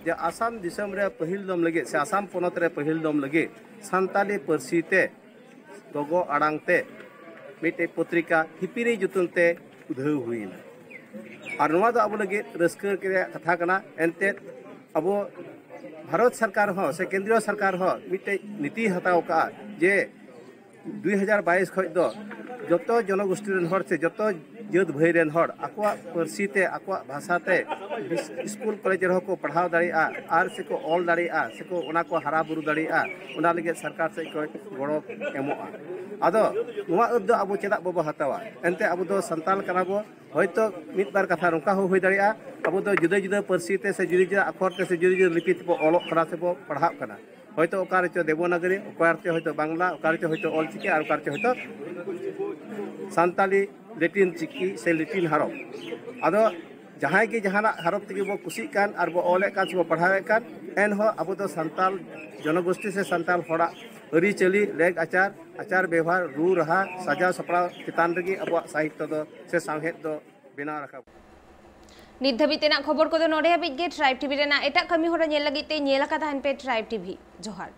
ᱡᱮ ᱟᱥᱟᱢ ᱫᱤᱥᱚᱢ ᱨᱮ ᱯᱟᱹᱦᱤᱞ ᱫᱚᱢ ᱞᱟᱹᱜᱤᱫ ᱥᱮ ᱟᱥᱟᱢ ᱯᱚᱱᱚᱛ ᱨᱮ ᱯᱟᱹᱦᱤᱞ ᱫᱚᱢ ᱞᱟᱹᱜᱤᱫ ᱥᱟᱱᱛᱟᱞᱤ ᱯᱟᱹᱨᱥᱤ ᱛᱮ ᱜᱚᱜᱚ ᱟᱲᱟᱝ ᱛᱮ ᱢᱤᱫᱴᱮᱡ ᱯᱚᱛᱨᱤᱠᱟ ᱦᱤᱯᱤᱨᱤ ᱧᱩᱛᱩᱢ ᱛᱮ ᱩᱫᱷᱟᱹᱣ ᱦᱩᱭᱮᱱᱟ᱾ ᱟᱨ ᱱᱚᱣᱟ ᱫᱚ ᱟᱵᱚ ᱞᱟᱹᱜᱤᱫ ᱨᱟᱹᱥᱠᱟᱹ ᱨᱮᱭᱟᱜ ᱠᱟᱛᱷᱟ ᱠᱟᱱᱟ᱾ ᱮᱱᱛᱮᱫ ᱟᱵᱚ ᱵᱷᱟᱨᱚᱛ ᱥᱚᱨᱠᱟᱨ ᱦᱚᱸ ᱥᱮ ᱠᱮᱱᱫᱨᱤᱭᱚ ᱥᱚᱨᱠᱟᱨ ᱦᱚᱸ ᱢᱤᱫᱴᱮᱡ ᱱᱤᱛᱤᱭ ᱦᱟᱛᱟᱣ ᱠᱟᱜᱼᱟ ᱡᱮ ᱫᱩᱭ ᱦᱟᱡᱟᱨ ᱵᱟᱭᱤᱥ ᱠᱷᱚᱱ ᱫᱚ ᱡᱚᱛᱚ ᱡᱚᱱᱚᱜᱳᱥᱴᱤ ᱨᱮᱱ ᱦᱚᱲ ᱥᱮ ᱡᱚᱛᱚ ᱡᱟᱹᱛ ᱵᱷᱟᱹᱭ ᱨᱮᱱ ᱦᱚᱲ ᱟᱠᱚᱣᱟᱜ ᱯᱟᱹᱨᱥᱤ ᱛᱮ, ᱟᱠᱚᱣᱟᱜ ᱵᱷᱟᱥᱟ ᱛᱮ ᱤᱥᱠᱩᱞ ᱠᱚᱞᱮᱡᱽ ᱨᱮᱦᱚᱸ ᱠᱚ ᱯᱟᱲᱦᱟᱣ ᱫᱟᱲᱮᱭᱟᱜᱼᱟ ᱟᱨ ᱥᱮᱠᱚ ᱚᱞ ᱫᱟᱲᱮᱭᱟᱜᱼᱟ, ᱥᱮᱠᱚ ᱚᱱᱟ ᱠᱚ ᱦᱟᱨᱟ ᱵᱩᱨᱩ ᱫᱟᱲᱮᱭᱟᱜᱼᱟ᱾ ᱚᱱᱟ ᱞᱟᱹᱜᱤᱫ ᱥᱚᱨᱠᱟᱨ ᱥᱮᱫ ᱠᱷᱚᱱ ᱜᱚᱲᱚ ᱮᱢᱚᱜᱼᱟ᱾ ᱟᱫᱚ ᱱᱚᱣᱟ ᱟᱹᱯ ᱫᱚ ᱟᱵᱚ ᱪᱮᱫᱟᱜ ᱵᱟᱵᱚ ᱦᱟᱛᱟᱣᱟ? ᱮᱱᱛᱮ ᱟᱵᱚ ᱫᱚ ᱥᱟᱱᱛᱟᱲ ᱠᱟᱱᱟ ᱵᱚ᱾ ᱦᱚᱭᱛᱳ ᱢᱤᱫ ᱵᱟᱨ ᱠᱟᱛᱷᱟ ᱱᱚᱝᱠᱟ ᱦᱚᱸ ᱦᱩᱭ ᱫᱟᱲᱮᱭᱟᱜᱼᱟ, ᱟᱵᱚ ᱫᱚ ᱡᱩᱫᱟᱹ ᱡᱩᱫᱟᱹ ᱯᱟᱹᱨᱥᱤ ᱛᱮ ᱥᱮ ᱡᱩᱫᱟᱹ ᱡᱩᱫᱟᱹ ᱟᱠᱷᱚᱨ ᱛᱮ ᱥᱮ ᱡᱩᱫᱟᱹ ᱡᱩᱫᱟᱹ ᱞᱤᱯᱤ ᱛᱮᱵᱚ ᱚᱞᱚᱜ ᱠᱟᱱᱟ ᱥᱮᱵᱚ ᱯᱟᱲᱦᱟᱜ ᱠᱟᱱᱟ᱾ ᱦᱚᱭᱛᱳ ᱚᱠᱟ ᱨᱮᱪᱚ ᱫᱮᱵᱚᱱᱟᱜᱚᱨᱤ, ᱚᱠᱟ ᱨᱮᱪᱚ ᱦᱚᱭᱛᱳ ᱵᱟᱝᱞᱟ, ᱚᱠᱟ ᱨᱮᱪᱚ ᱦᱚᱭᱛᱳ ᱚᱞ ᱪᱤᱠᱤ, ᱟᱨ ᱚᱠᱟ ᱨᱮᱪᱚ ᱦᱚᱭᱛᱳ ᱥᱟᱱᱛᱟᱞᱤ ᱞᱮᱴᱤᱱ ᱪᱤᱠᱤ ᱥᱮ ᱞᱮᱴᱤᱱ ᱦᱚᱨᱚᱯ᱾ ᱟᱫᱚ ᱡᱟᱦᱟᱸᱭ ᱜᱮ ᱡᱟᱦᱟᱱᱟᱜ ᱦᱚᱨᱚᱯ ᱛᱮᱜᱮ ᱵᱚ ᱠᱩᱥᱤᱜ ᱠᱟᱱ ᱟᱨ ᱵᱚ ᱚᱞᱮᱫ ᱠᱟᱱ ᱥᱮ ᱵᱚ ᱯᱟᱲᱦᱟᱣᱮᱫ ᱠᱟᱱ, ᱮᱱᱦᱚᱸ ᱟᱵᱚ ᱫᱚ ᱥᱟᱱᱛᱟᱞ ᱡᱚᱱᱚᱜᱳᱥᱴᱤ ᱥᱮ ᱥᱟᱱᱛᱟᱞ ᱦᱚᱲᱟᱜ ᱟᱹᱨᱤᱪᱟᱹᱞᱤ, ᱞᱮᱠ ᱟᱪᱟᱨ, ᱟᱪᱟᱨ ᱵᱮᱣᱦᱟᱨ, ᱨᱩ ᱨᱟᱦᱟ, ᱥᱟᱡᱟᱣ ᱥᱟᱯᱲᱟᱣ ᱪᱮᱛᱟᱱ ᱨᱮᱜᱮ ᱟᱵᱚᱣᱟᱜ ᱥᱟᱦᱤᱛᱛᱚ ᱫᱚ ᱥᱮ ᱥᱟᱶᱦᱮᱫ ᱫᱚ ᱵᱮᱱᱟᱣ ᱨᱟᱠᱟᱵ᱾ ᱱᱤᱛ ᱫᱷᱟᱹᱵᱤᱡ ᱛᱮᱱᱟᱜ ᱠᱷᱚᱵᱚᱨ ᱠᱚᱫᱚ ᱱᱚᱰᱮ ᱦᱟᱹᱵᱤᱡ ᱜᱮ᱾ ᱴᱨᱟᱭᱤᱵᱽ ᱴᱤᱵᱷᱤ ᱨᱮᱱᱟᱜ ᱮᱴᱟᱜ ᱠᱟᱹᱢᱤ ᱦᱚᱨᱟ ᱧᱮᱞ ᱞᱟᱹᱜᱤᱫ ᱛᱮ ᱧᱮᱞ ᱟᱠᱟᱫ ᱛᱟᱦᱮᱱ ᱯᱮ ᱴᱨᱟᱭᱤᱵᱽ ᱴᱤᱵᱷᱤ᱾ ᱡᱚᱦᱟᱨ᱾